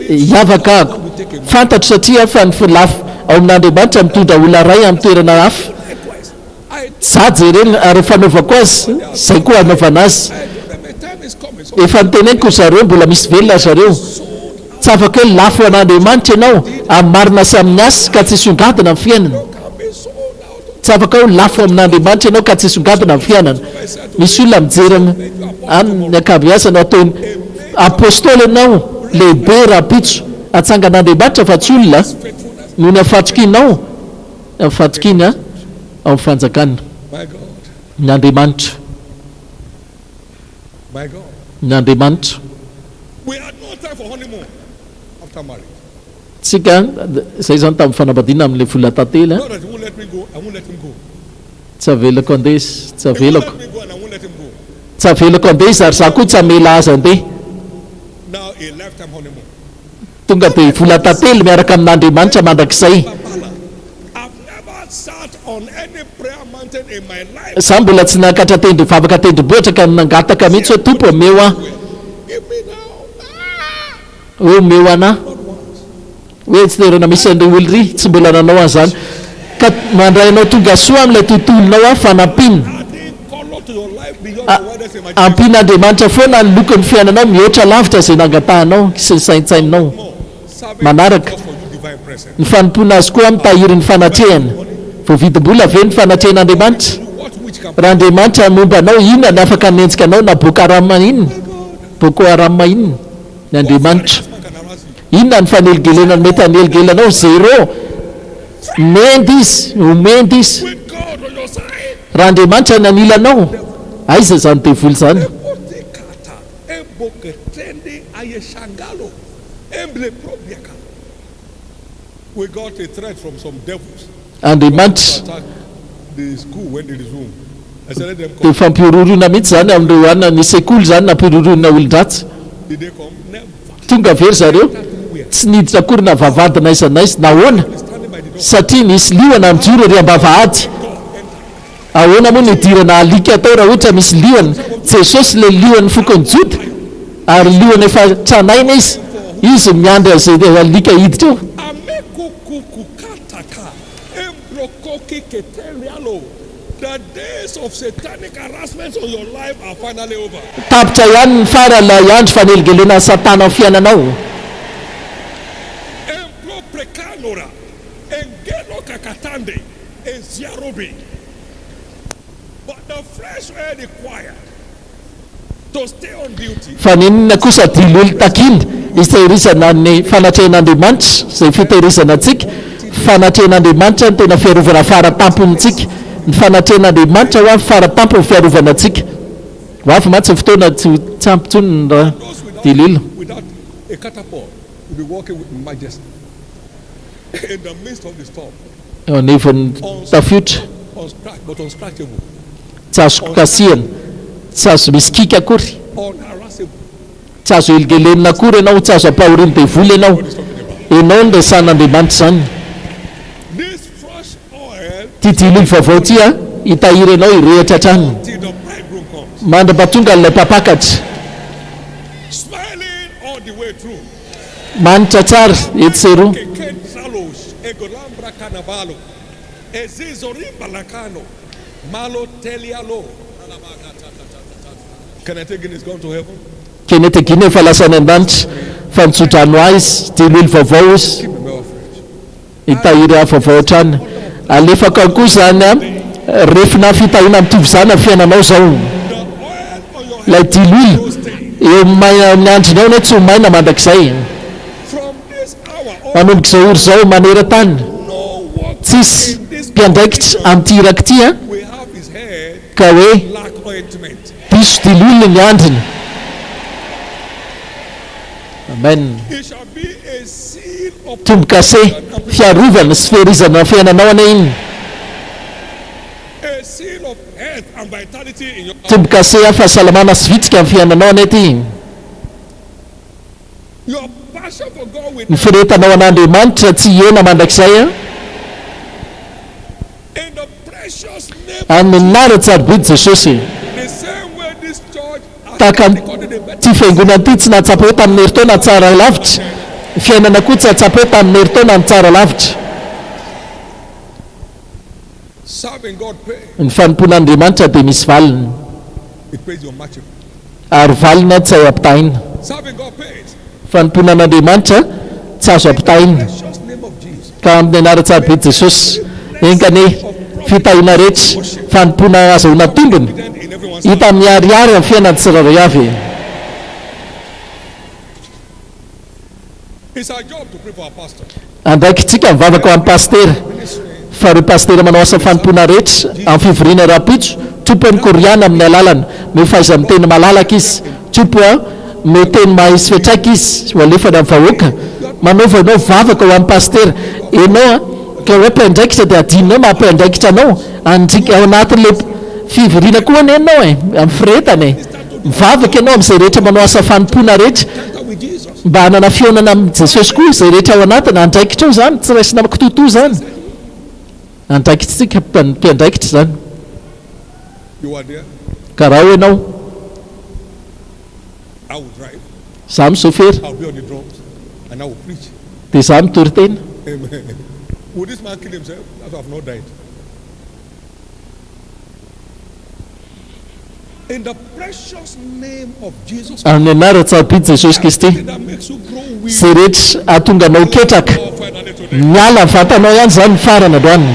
hiavaka ako. Fantatro satria fa ny lafo ao amin'Andriamanitra mitondra olona iray amin'ny toerana hafa. Za jerena ary fanaovako azy zay koa hanaovana azy. Efa noteneniko ry zareo mbola misy velona ry zareo. Tsy afaka hoe lafo an'Andriamanitra ianao amin'ny marina sy amin'ny asa ka tsy hisongadina amin'ny fiainana. Tsy afaka hoe lafo amin'Andriamanitra ianao ka tsy hisongadina amin'ny fiainana. Misy olona mijery amin'ny ankabeazany ataony apostoly ianao lehibe rahampitso hatsangan'Andriamanitra fa tsy olona noho ny hafatokianao Amin'ny fahatokiana ao amin'ny fanjakan' ny Andriamanitra. Ny Andriamanitra. Tsika, izay izany tamin'ny fanambadiana amin'ilay vola tantely an. Tsy avelako handeha izy, tsy avelako. Tsy avelako handeha izy ary izaho koa tsy hamela azy handeha. Tonga dia vola tantely miaraka amin'Andriamanitra mandrakizay. Za mbola tsy niakatra tendro vavaka tendrombohitra ka nangataka mihitsy hoe Tompo omeo aho. Hoe omeo anah. Hoe tsy toerana misy an'ireo olona iry, tsy mbola nanao an'izany. Ka mandray anao tonga soa amin'ilay tontolonao aho, fanampiana. Ampian'Andriamanitra foana ny lokon'ny fiainanao mihoatra lavitra izay nangatahanao sy ny saintsaininao. Manaraka. Ny fanompoana Azy koa mitahiry ny fanatrehany. Voavidim-bola ve ny fanatrehan'Andriamanitra? Raha Andriamanitra momba anao, inona ny afaka hanenjika anao na Boko Haram inona? Boko Haram inona? Ny Andriamanitra. Inona ny fanelingelenana mety hanelingelina anao? Zéro. Mendy izy, ho mendy izy. Raha Andriamanitra ny anilanao, aiza izany devoly izany? Andriamanitra dia fampihorohoroana mihitsy izany amin'ireo anona ny sekoly izany nampihorohoroana olon-dratsy. Tonga ve ry zareo? Tsy niditra akory na vavahady n'aiza n'aiza. Nahoana? Satria nisy liona nijoro ery am-bavahady. Ahoana moa no hidirana alika atao raha ohatra misy liona? Jesosy ilay lion'ny fokon'i Joda, ary liona efa tranainy Izy. Izy miandry an'izay alika hiditra eo. Tapitra ihany ny fara ilay andro fanelingelenan'i Satana ny fiainanao. Fa n'inona kosa diloilo takiana hitehirizana ny fanatrehan'Andriamanitra, izay fitehirizana antsika, fanatrehan'Andriamanitra no tena fiarovana fara tampontsika, ny fanatrehan'Andriamanitra hoa fara tampon'ny fiarovana antsika. Ho avy mantsy ny fotoana tsy ho tsy ampy intsony ny ra diloilo. Eo anivon'ny tafiotra. Tsy azo kasihana, tsy azo misy kiaka akory, tsy azo helingelenina akory ianao, tsy azo ampahorian'ny devoly ianao. Ianao no resahan'Andriamanitra izany. Ity diloilo vaovao ity an, hitahiry anao hirehitra hatrany mandra-pahatonga an'ilay mpampakatra. Manitra tsara etsy sy eroa. Kenneth Hagin efa lasa any an-danitra fa nitso-drano ahy izy, diloilo vaovao izy, hitahiry ahy vaovao hatrany. Alefako any koa izany refina fitahiana mitovy izany amin'ny fiainanao izao. Ilay diloilo eo amin'ny andrinao anie tsy ho maina mandrakizay. Manomboka izao ora izao maneran-tany, tsisy mpiandraikitra amin'ity iraka ity an, ka hoe diso diloilo ny andriny. Amen. Tombo-kase, fiarovana sy fiherizana ny fiainanao anie iny. Tombo-kase fahasalamana sy vitsika amin'ny fiainanao anie ity. Ny firehetanao an'Andriamanitra tsy hihena mandrakizay an. Amin'ny anaran-tsarobidy Jesosy. Tahaka an'ity fiangonana ity tsy nahatsapa hoe tamin'ny herintaona ny tsara lavitra, ny fiainana koa tsy hahatsapa hoe tamin'ny herintaona ny tsara lavitra. Ny fanompoana an'Andriamanitra dia misy valiny. Ary valiny tsy hay ampitahaina. Fanompoana an'Andriamanitra tsy azo ampitahaina. Ka amin'ny anaran-tsarobidy Jesosy, enga anie, fitahiana rehetra, fanompoana ahazahoana tombony, hita miharihary amin'ny fiainan'ny tsirairay avy. Andraikitsika mivavaka ho an'ny pasitera, fa ireo pasitera manao asa fanompoana rehetra amin'ny fivoriana rahampitso, Tompo ny koriana amin'ny alalana, omeo fahaiza-miteny malalaka izy, Tompo a, omeo teny mahay sy fiantraika izy ho alefany amin'ny vahoaka, manaova ianao vavaka ho an'ny pasitera, ianao a, ka hoe mpiandraikitra dia adinonao maha mpiandraikitra anao, andrika ao anatin'ilay fivoriana koa anie ianao e, amin'ny firehetana e, mivavaka ianao amin'izay rehetra manao asa fanompoana rehetra, Mba hanana fihaonana amin'i Jesosy koa izay rehetra ao anatiny, andraikitrao izany, tsy raisina amin'ny kitoatoa izany. Andraikitsika mpiandraikitra izany. Ka raha ao ianao, izaho misôfera, dia izaho mitory teny. Amin'ny anaran-tsarobidy Jesosy Kristy, izay rehetra hahatonga anao ketraka, miala ny vatanao ihany izany ny farany androany.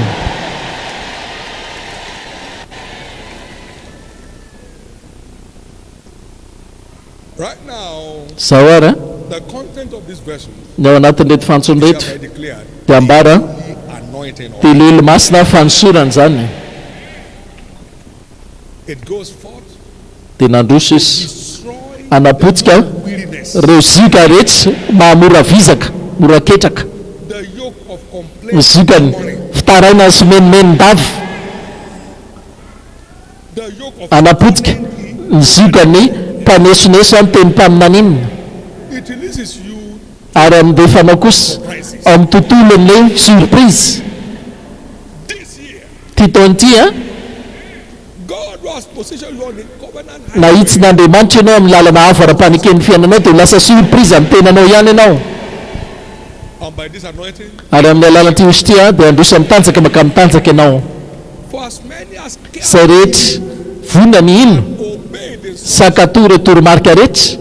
Izao ary an, ny ao anatin'ireto fantsona ireto dia ambara Diloilo masina fanosorana izany. Dia nandroso izy hanapotika ireo zioga rehetra mahamora vizaka, mora ketraka, ny ziogany fitarainana sy menomenon-dava, hanapotika ny ziogan'ny mpanesoneso ny tenim-paminaniana, ary handefa anao kosa ao amin'ny tontolon'ny surprise. Ity taona ity an! Nahitsin'Andriamanitra ianao amin'ny lalana avo ara-paneken'ny fiainanao dia ho lasa surprise amin'ny tenanao ihany ianao. Ary amin'ny alalan'ity hoso ity an, dia handroso amin'ny tanjaka mankamin'ny tanjaka ianao. Izay rehetra vonona ny hino sy hankatò ireo toromarika rehetra,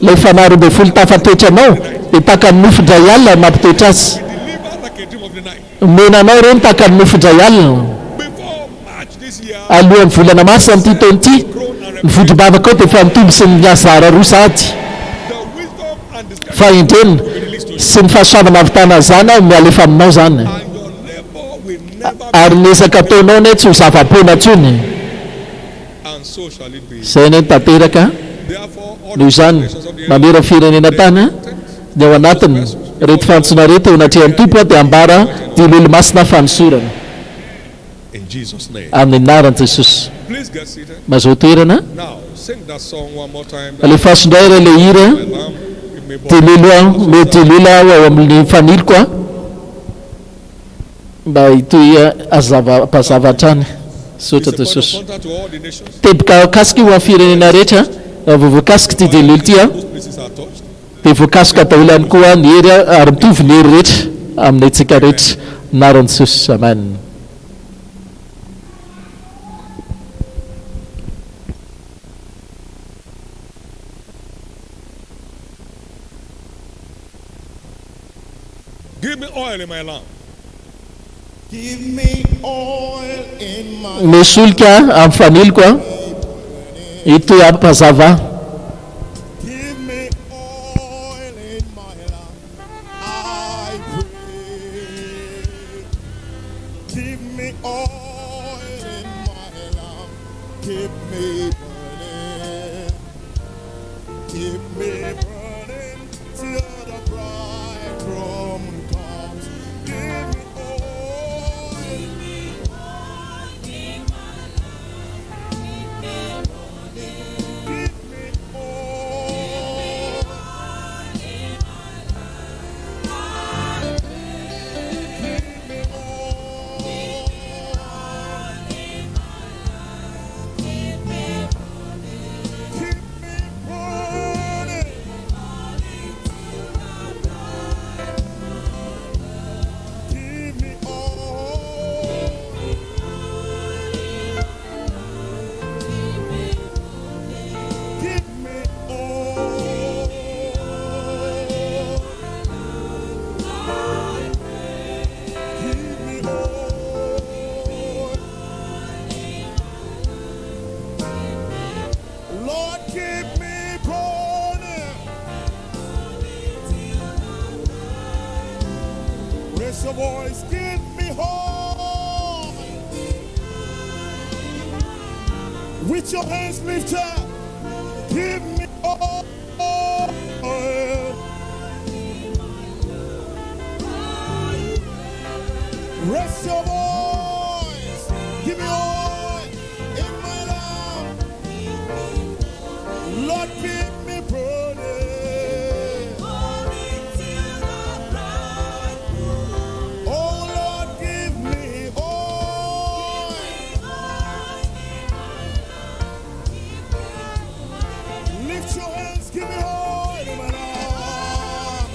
ilay Fanahy 12 tafatoetra anao dia tahaka ny nofy indray alina no mampitoetra azy. Omena anao ireny tahaka ny nofy indray alina. Alohan'ny volana marsa amin'ity taona ity, ny vondrom-bavaka ao dia efa nitombo sy nihazara roa sahady. Fahendrena sy ny fahasoavana ahavitana an'izany aho no alefa aminao izany. Ary ny ezaka ataonao anie tsy ho zava-poana intsony. Izay anie no tanteraka. Noho izany, maneran'ny firenena tany, ny ao anatiny, ireto fantsona ireto eo anatrehan'ny Tompo dia ambara diloilo masina fanosorana. Amin'ny anaran'i Jesosy. Mazoa toerana. Alefaso indray re ilay hira, Diloilo aho, omeo diloilo aho ao amin'ny faniloko aho. Mba hitohy hazava hampazava hatrany. Misaotra Jesosy. Teboka kasika io ho an'ny firenena rehetra. Raha vao voakasika ity diloilo ity an, dia voakasoka daholo ihany koa ny hery ary mitovy ny hery rehetra amin'ny antsika rehetra. Anaran'i Jesosy. Amen. Give me oil in my lamp. Give me oil in my Omeo solika amin'ny faniloko aho, hitohy hampazava ahy. Give me oil in my lamp, I pray. Give me oil in my lamp, keep me burning. Keep me burning till the bridegroom comes. Give me oil. Give me oil. Give me oil. Keep me burning. Give me all. Give me all. Give me all. Lord, keep me burning. Raise your voice, give me hope. With your hands lifted, give me oil. Raise your voice, give me oil in my lamp. Lord, keep me burning. Oh Lord, give me oil. Lift your hands, give me oil in my lamp.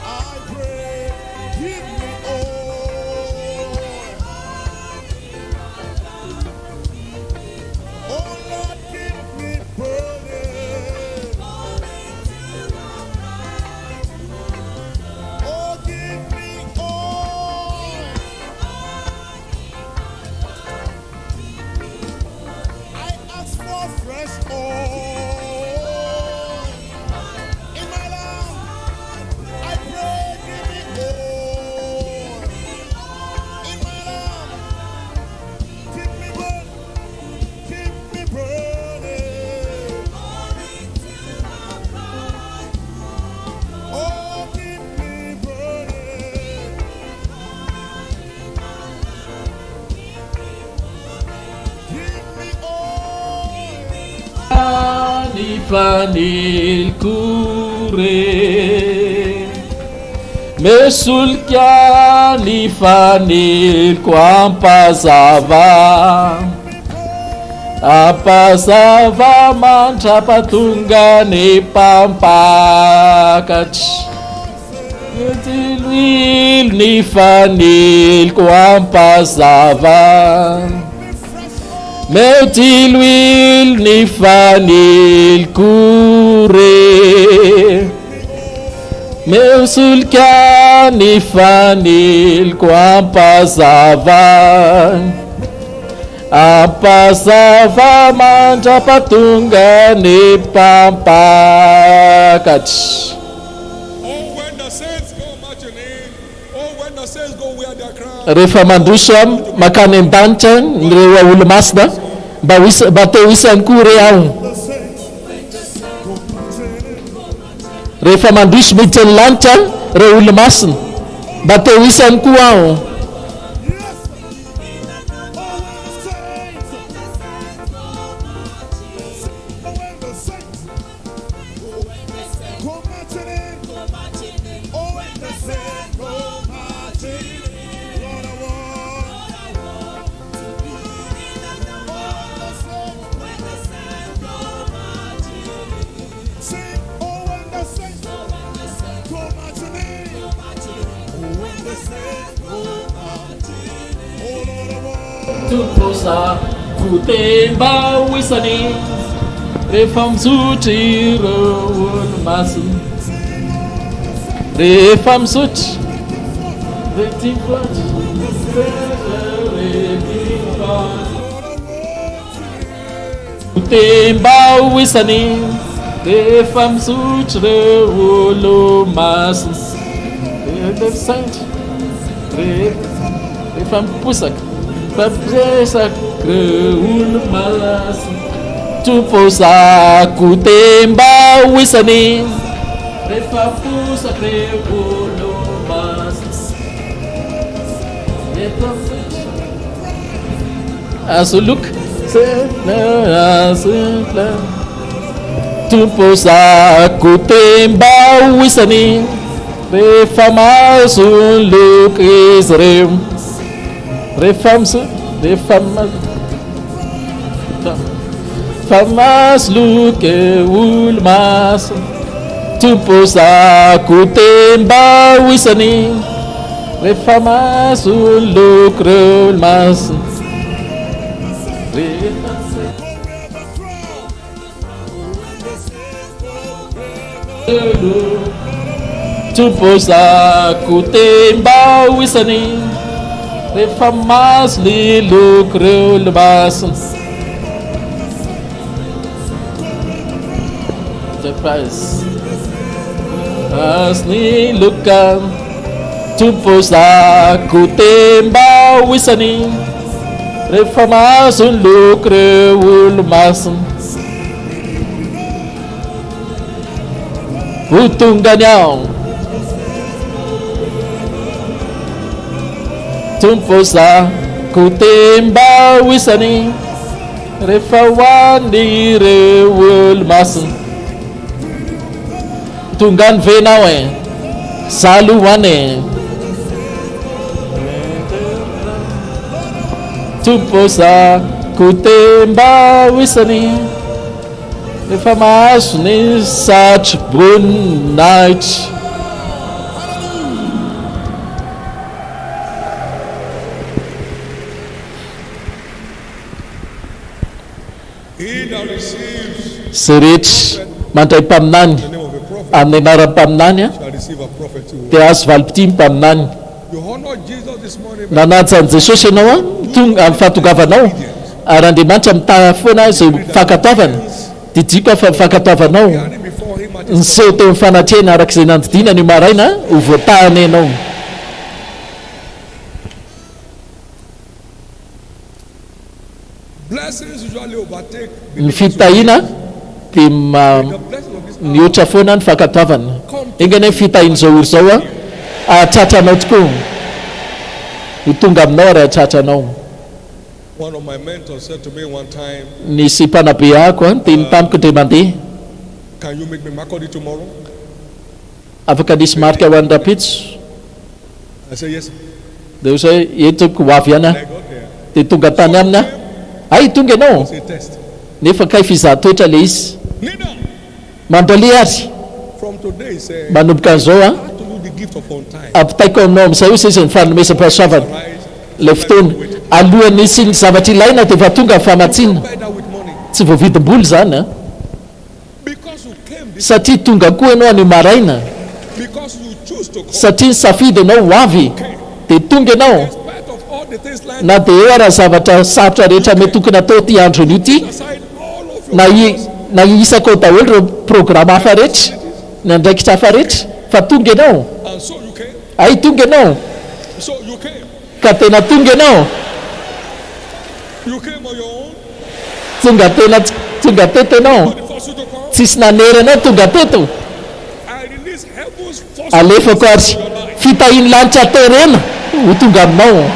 I pray, give me oil. faniloko re. Mesolika ny faniloko ampazava. Ampazava mandrapatonga ny mpampakatra. Mitsiloilo ny faniloko ampazava. Mitsiloilo ny faniloko re. Misolika ny faniloko ampazava. Ampazava mandrapatonga ny mpampakatra. Rehefa mandroso mankany an-danitra ireo olo-masina, mba ho isa, mba te ho isany koa re aho. Rehefa mandroso miditra ny lanitra ireo olo-masina, mba te ho isany koa aho. Tompo za ko te mba ho isany rehefa mizotra ireo olo-masina rehefa mizotra Te mba ho isany rehefa mizotra ireo olo-masina rehefa miposaka Fampiresaka ireo olo-masina Tompo za ko te mba ho isany rehefa miposaka ireo olo-masina Azo loka Tompo za ko te mba ho isany rehefa mahazo ny loka izy ireo Rehefa miso rehefa fa mahazo loka olo-masina Tompo za ko te mba ho isany rehefa mahazo ny loka ireo olo-masina Rehefa Tompo za ko te mba ho isany rehefa mahazo ny loko ireo olo-masina. Surprise. Mahazo ny loka. Tompo za ko te mba ho isany rehefa mahazo ny loko ireo olo-masina. Ho tonga ny aho. Tompo za ko te mba ho isany rehefa ho an'ireo olo-masina. Tonga any ve ianao e? Za aloha ho any e. Tompo za ko te mba ho isany. Efa mahazo ny satroboninahitra. Izay rehetra mandray mpaminany amin'ny anaran'ny mpaminany dia hahazo valim-pitia ny mpaminany. Nanaja an'i Jesosy ianao tonga amin'ny fahatongavanao ary Andriamanitra mitaha foana izay fankatoavana. Didiako aho fa ny fankatoavanao niseho teo amin'ny fanatrehana araka izay nandidiana anio maraina ho voatahana ianao. Ny fitahiana dia mihoatra foana ny fankatoavana. Enga anie ny fitahian'izao ora izao hahatratra anao tokoa, ho tonga aminao ary hahatratra anao. Nisy mpanabe ahako niteny tamiko indray mandeha. Can you make me Makodi tomorrow? Afaka nisy marika ho an'ny rahampitso? I say yes. Dia hoy izy hoe, Eny tompoko, ho avy ihany aho. I got there. Dia tonga tany aminy aho. Hay, tonga ianao? It's a test. Nefa kay fizahan-toetra ilay izy. Kneel down. Mandolia ary. From today, he said, Manomboka an'izao an, I to you the gift of on time. ampitaiko aminao amin'izay hoy izy ny fanomezam-pahasoavana. Rise. Ilay fotoana. Alohan'ny hisian'ny zavatra ilaina dia efa tonga ny famatsiana. Buy that with money. Tsy voavidim-bola izany an. Because you came this, Satria tonga koa ianao anio maraina. because you choose to come. Satria nisafidy ianao ho avy, dia tonga ianao. In spite of all the things lined Na dia eo ara ny zavatra sarotra rehetra mety tokony hatao ity andro anio ity, aside all of your na i, na isaka ao daholo ireo programa hafa rehetra, ny andraikitra hafa rehetra, fa tonga ianao. And so you came. Hay tonga ianao. So you came. Ka tena tonga ianao. You came on your own. Tonga tena tonga teto ianao. Nobody forced you to come. Tsisy nanery anao tonga teto. I release heaven's force Alefako ary in your life. fitahian'ny lanitra terena ho tonga aminao.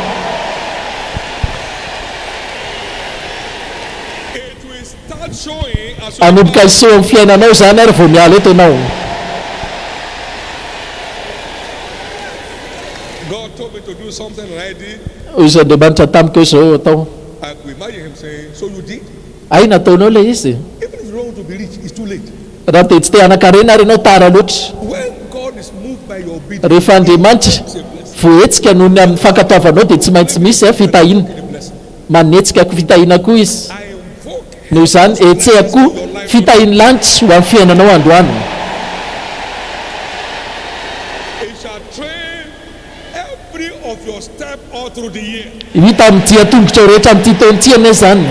It will start showing as you Hanomboka hiseho amin'ny fiainanao izany ary vao miala eto ianao. God told me to do something and I did. Hoy izy Andriamanitra tamiko hoe izao atao. I could imagine him saying, So you did? Hay nataonao ilay izy. Even if you don't want to be rich, it's too late. Raha dia tsy te hanan-karena ary ianao, tara loatra. When God is moved by your obedience, Rehefa Andriamanitra it's a blessing. voahetsika noho ny amin'ny fankatoavanao dia tsy maintsy misy fitahiana. A blessing. Manetsika fitahiana koa Izy. I invoke Noho izany, hetsehako koa fitahian'ny lanitra ho amin'ny fiainanao androany. It shall train every of your step all through the year. Hita amin'ny dian-tongotrao rehetra amin'ity taona ity anie izany.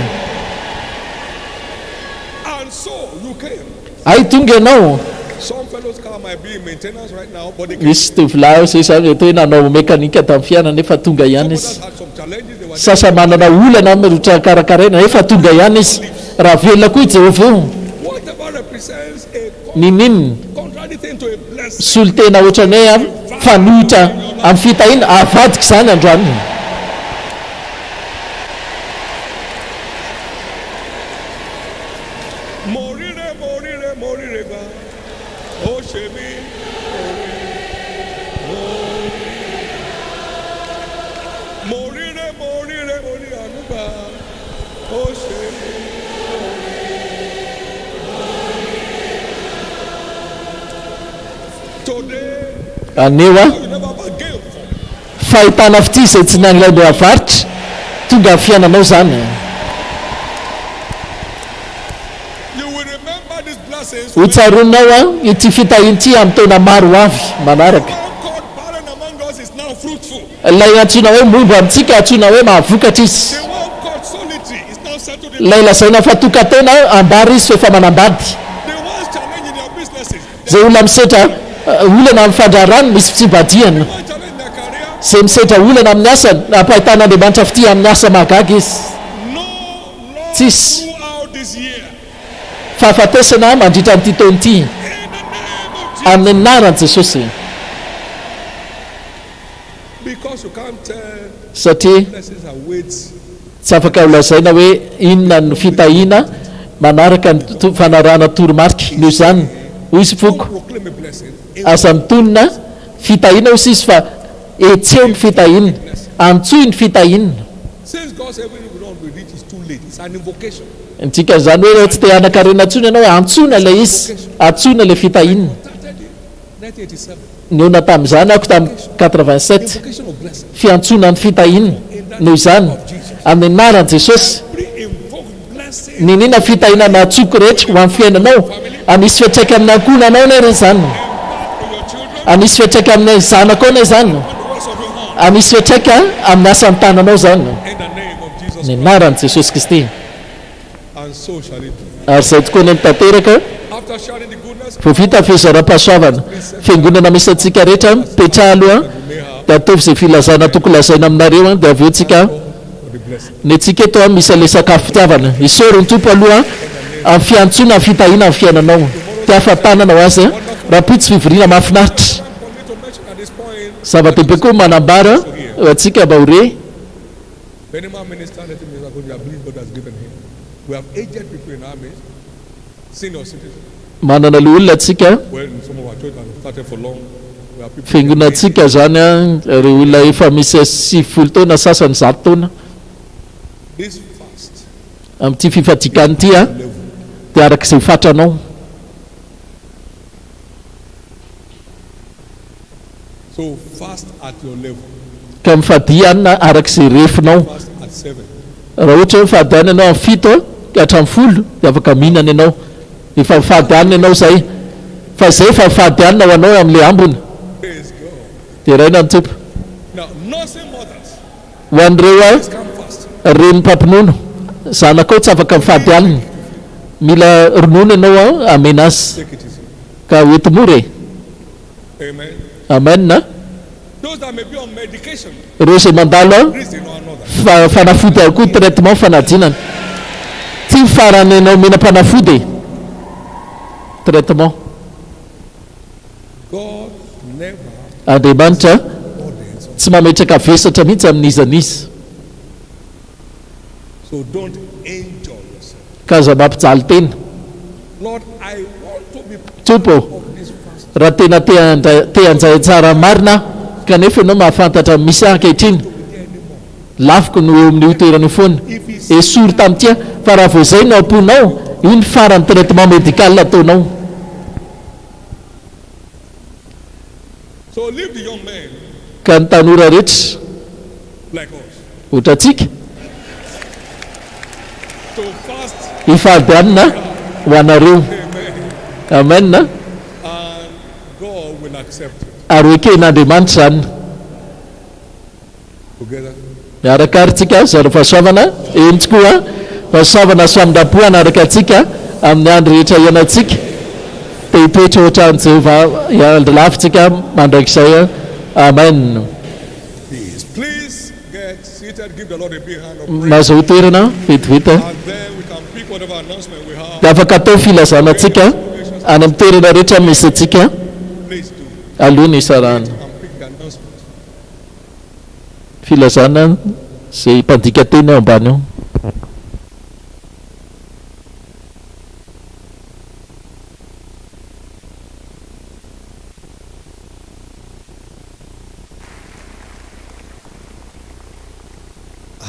And so you came. Hay tonga ianao. Some fellows car might be in maintenance right now, but they came. Misy tovolahy izay izany mety hoe nanao mekanika tamin'ny fiainana nefa tonga ihany Some izy. others had some challenges. They were Sasa manana olana amin'ny karakaraina nefa tonga ihany izy. Raha velona koa i Jehovah io, Whatever represents a n'inon'inona contrary thing to a blessing. solontena ohatran'ny hoe mifanohitra amin'ny fitahiana, avadika izany androany. Morire, morire, morire gba. Ó ṣe mí. Morire, morire, morire àánú gbà. Ó ṣe mí. Today, Anio aho, you never bargain for. fahitana fitia izay tsy nanilay avaritra, tonga amin'ny fiainanao izany. You will remember these blessings Ho when tsaroanao aho ity fitahiana ity amin'ny taona maro ho avy manaraka. the one called barren among us is now fruitful. Ilay antsoina hoe momba amintsika antsoina hoe mahavokatra izy. The one called solitary is now settled in. Ilay lazaina fa tokan-tena ambara izy fa efa manambady. The ones challenging their businesses, the Izay olona misedra olana amin'ny fandraharahany misy fitsibadihana. ones challenging their career, Izay misedra olana amin'ny asany, ampahitan'Andriamanitra fitia amin'ny asa mahagaga izy. no loss Tsisy. throughout this year. Fahafatesana mandritra an'ity taona ity. In the name of Jesus. Amin'ny anaran'i Jesosy. Because you can't tell Satria blessings await tsy afaka holazaina hoe inona no fitahiana manaraka ny fanarahana toromarika. Noho izany, hoy izy foko, Don't proclaim a blessing. aza mitonona fitahiana hoy izy fa hetseho ny fitahiana, antsoy ny fitahiana. Since God said when you don't be rich, it's too late. It's an invocation. Ny dikan'izany hoe raha tsy te hanan-karena intsony ianao, antsoina ilay izy, antsoina ilay fitahiana. Started in 1987. Nihaona tamin'izany aho tamin'ny 87. Invocation of blessing. Fiantsoana ny fitahiana. Noho izany, amin'ny anaran'i Jesosy, Every invoked blessing niniana fitahiana nahatsoko rehetra ho amin'ny fiainanao, hanisy fiantraika amin'ny ankohonanao anie re izany, impact on your children, hanisy fiantraika amin'ny zanakao anie izany, on the works of your hand. hanisy fiantraika amin'ny asan'ny tananao izany. In the name of Jesus Ny Christ. anaran'i Jesosy Kristy. And so shall it be. Ary izay tokoa anie no tanteraka. After sharing the goodness, Vao vita ny fizaram-pahasoavana, fiangonana misy antsika rehetra, mipetraha aloha, dia ataovy izay filazana tokony lazaina aminareo an, dia avy eo tsika, for the blessing. ny antsika eto an, misy an'ilay sakafo fitiavana. Isaory ny Tompo aloha amin'ny fiantsoana ny fitahiana amin'ny fiainanao. Tiafa-tanana ho azy an. Rahampitso fivoriana mahafinaritra. For me to mention at this point, Zava-dehibe koa ny manambara ho antsika mba ho re. Benima minister, let him minister according to the ability God has given him. We have aged people in our midst, senior citizens. Manana loholona tsika. Fiangonantsika zany an, ireo olona efa misy 90 taona, sasany 100 taona. Amin'ity fifadian-kanina ity an, dia araka izay fatranao. Ka mifadia hanina araka izay refinao. Raha ohatra hoe mifady hanina ianao amin'ny fito ka hatramin'ny folo dia afaka mihinana ianao. Efa mifady hanina ianao izay. Fa izay efa mifady hanina ho anao amin'ilay ambiny. Deraina ny Tompo. Ho an'ireo reny mpampinono, zanakao tsy afaka mifady hanina. Mila ronono ianao hamena azy. Ka hoento mora e. Amen a. Ireo izay mandalo fanafody ihany koa traitement fanadinana. Ty farany ianao omena mpanafody e. Traitement. Andriamanitra tsy mametraka vesatra mihitsy amin'iza n'iza. Ka aza mampijaly tena. Tompo ô, raha tena te handray anjara marina aho, kanefa Ianao mahafantatra ny misy ahy ankehitriny, laviko no eo amin'io toerana io foana. Esory tamin'ity aho, fa raha vao izay no am-ponao, io ny farany traitement médical ataonao. Ka ny tanora rehetra ohatrantsika hifady hanina ho anareo. Amen. Ary ho eken'Andriamanitra izany. Miaraka ary tsika zara fahasoavana, eny tokoa, fahasoavana sy famindram-po hanaraka antsika amin'ny andro rehetra iainantsika. Te hitoetra ao an-tranon'i Jehovah hiandry lava tsika mandrakizay. Amen. Mahazoa toerana vetivety. Dia afaka atao filazana antsika any amin'ny toerana rehetra misy antsika aloha ny hisarahana. Filazana izay mpandika teny ao ambany ao.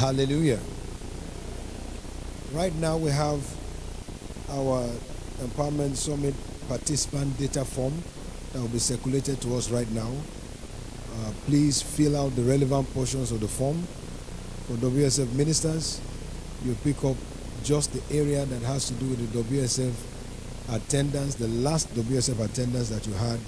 Hallelujah. Right now we have our Empowerment Summit participant data form that will be circulated to us right now. Uh, please fill out the relevant portions of the form. For WSF ministers, you pick up just the area that has to do with the WSF attendance, the last WSF attendance that you had.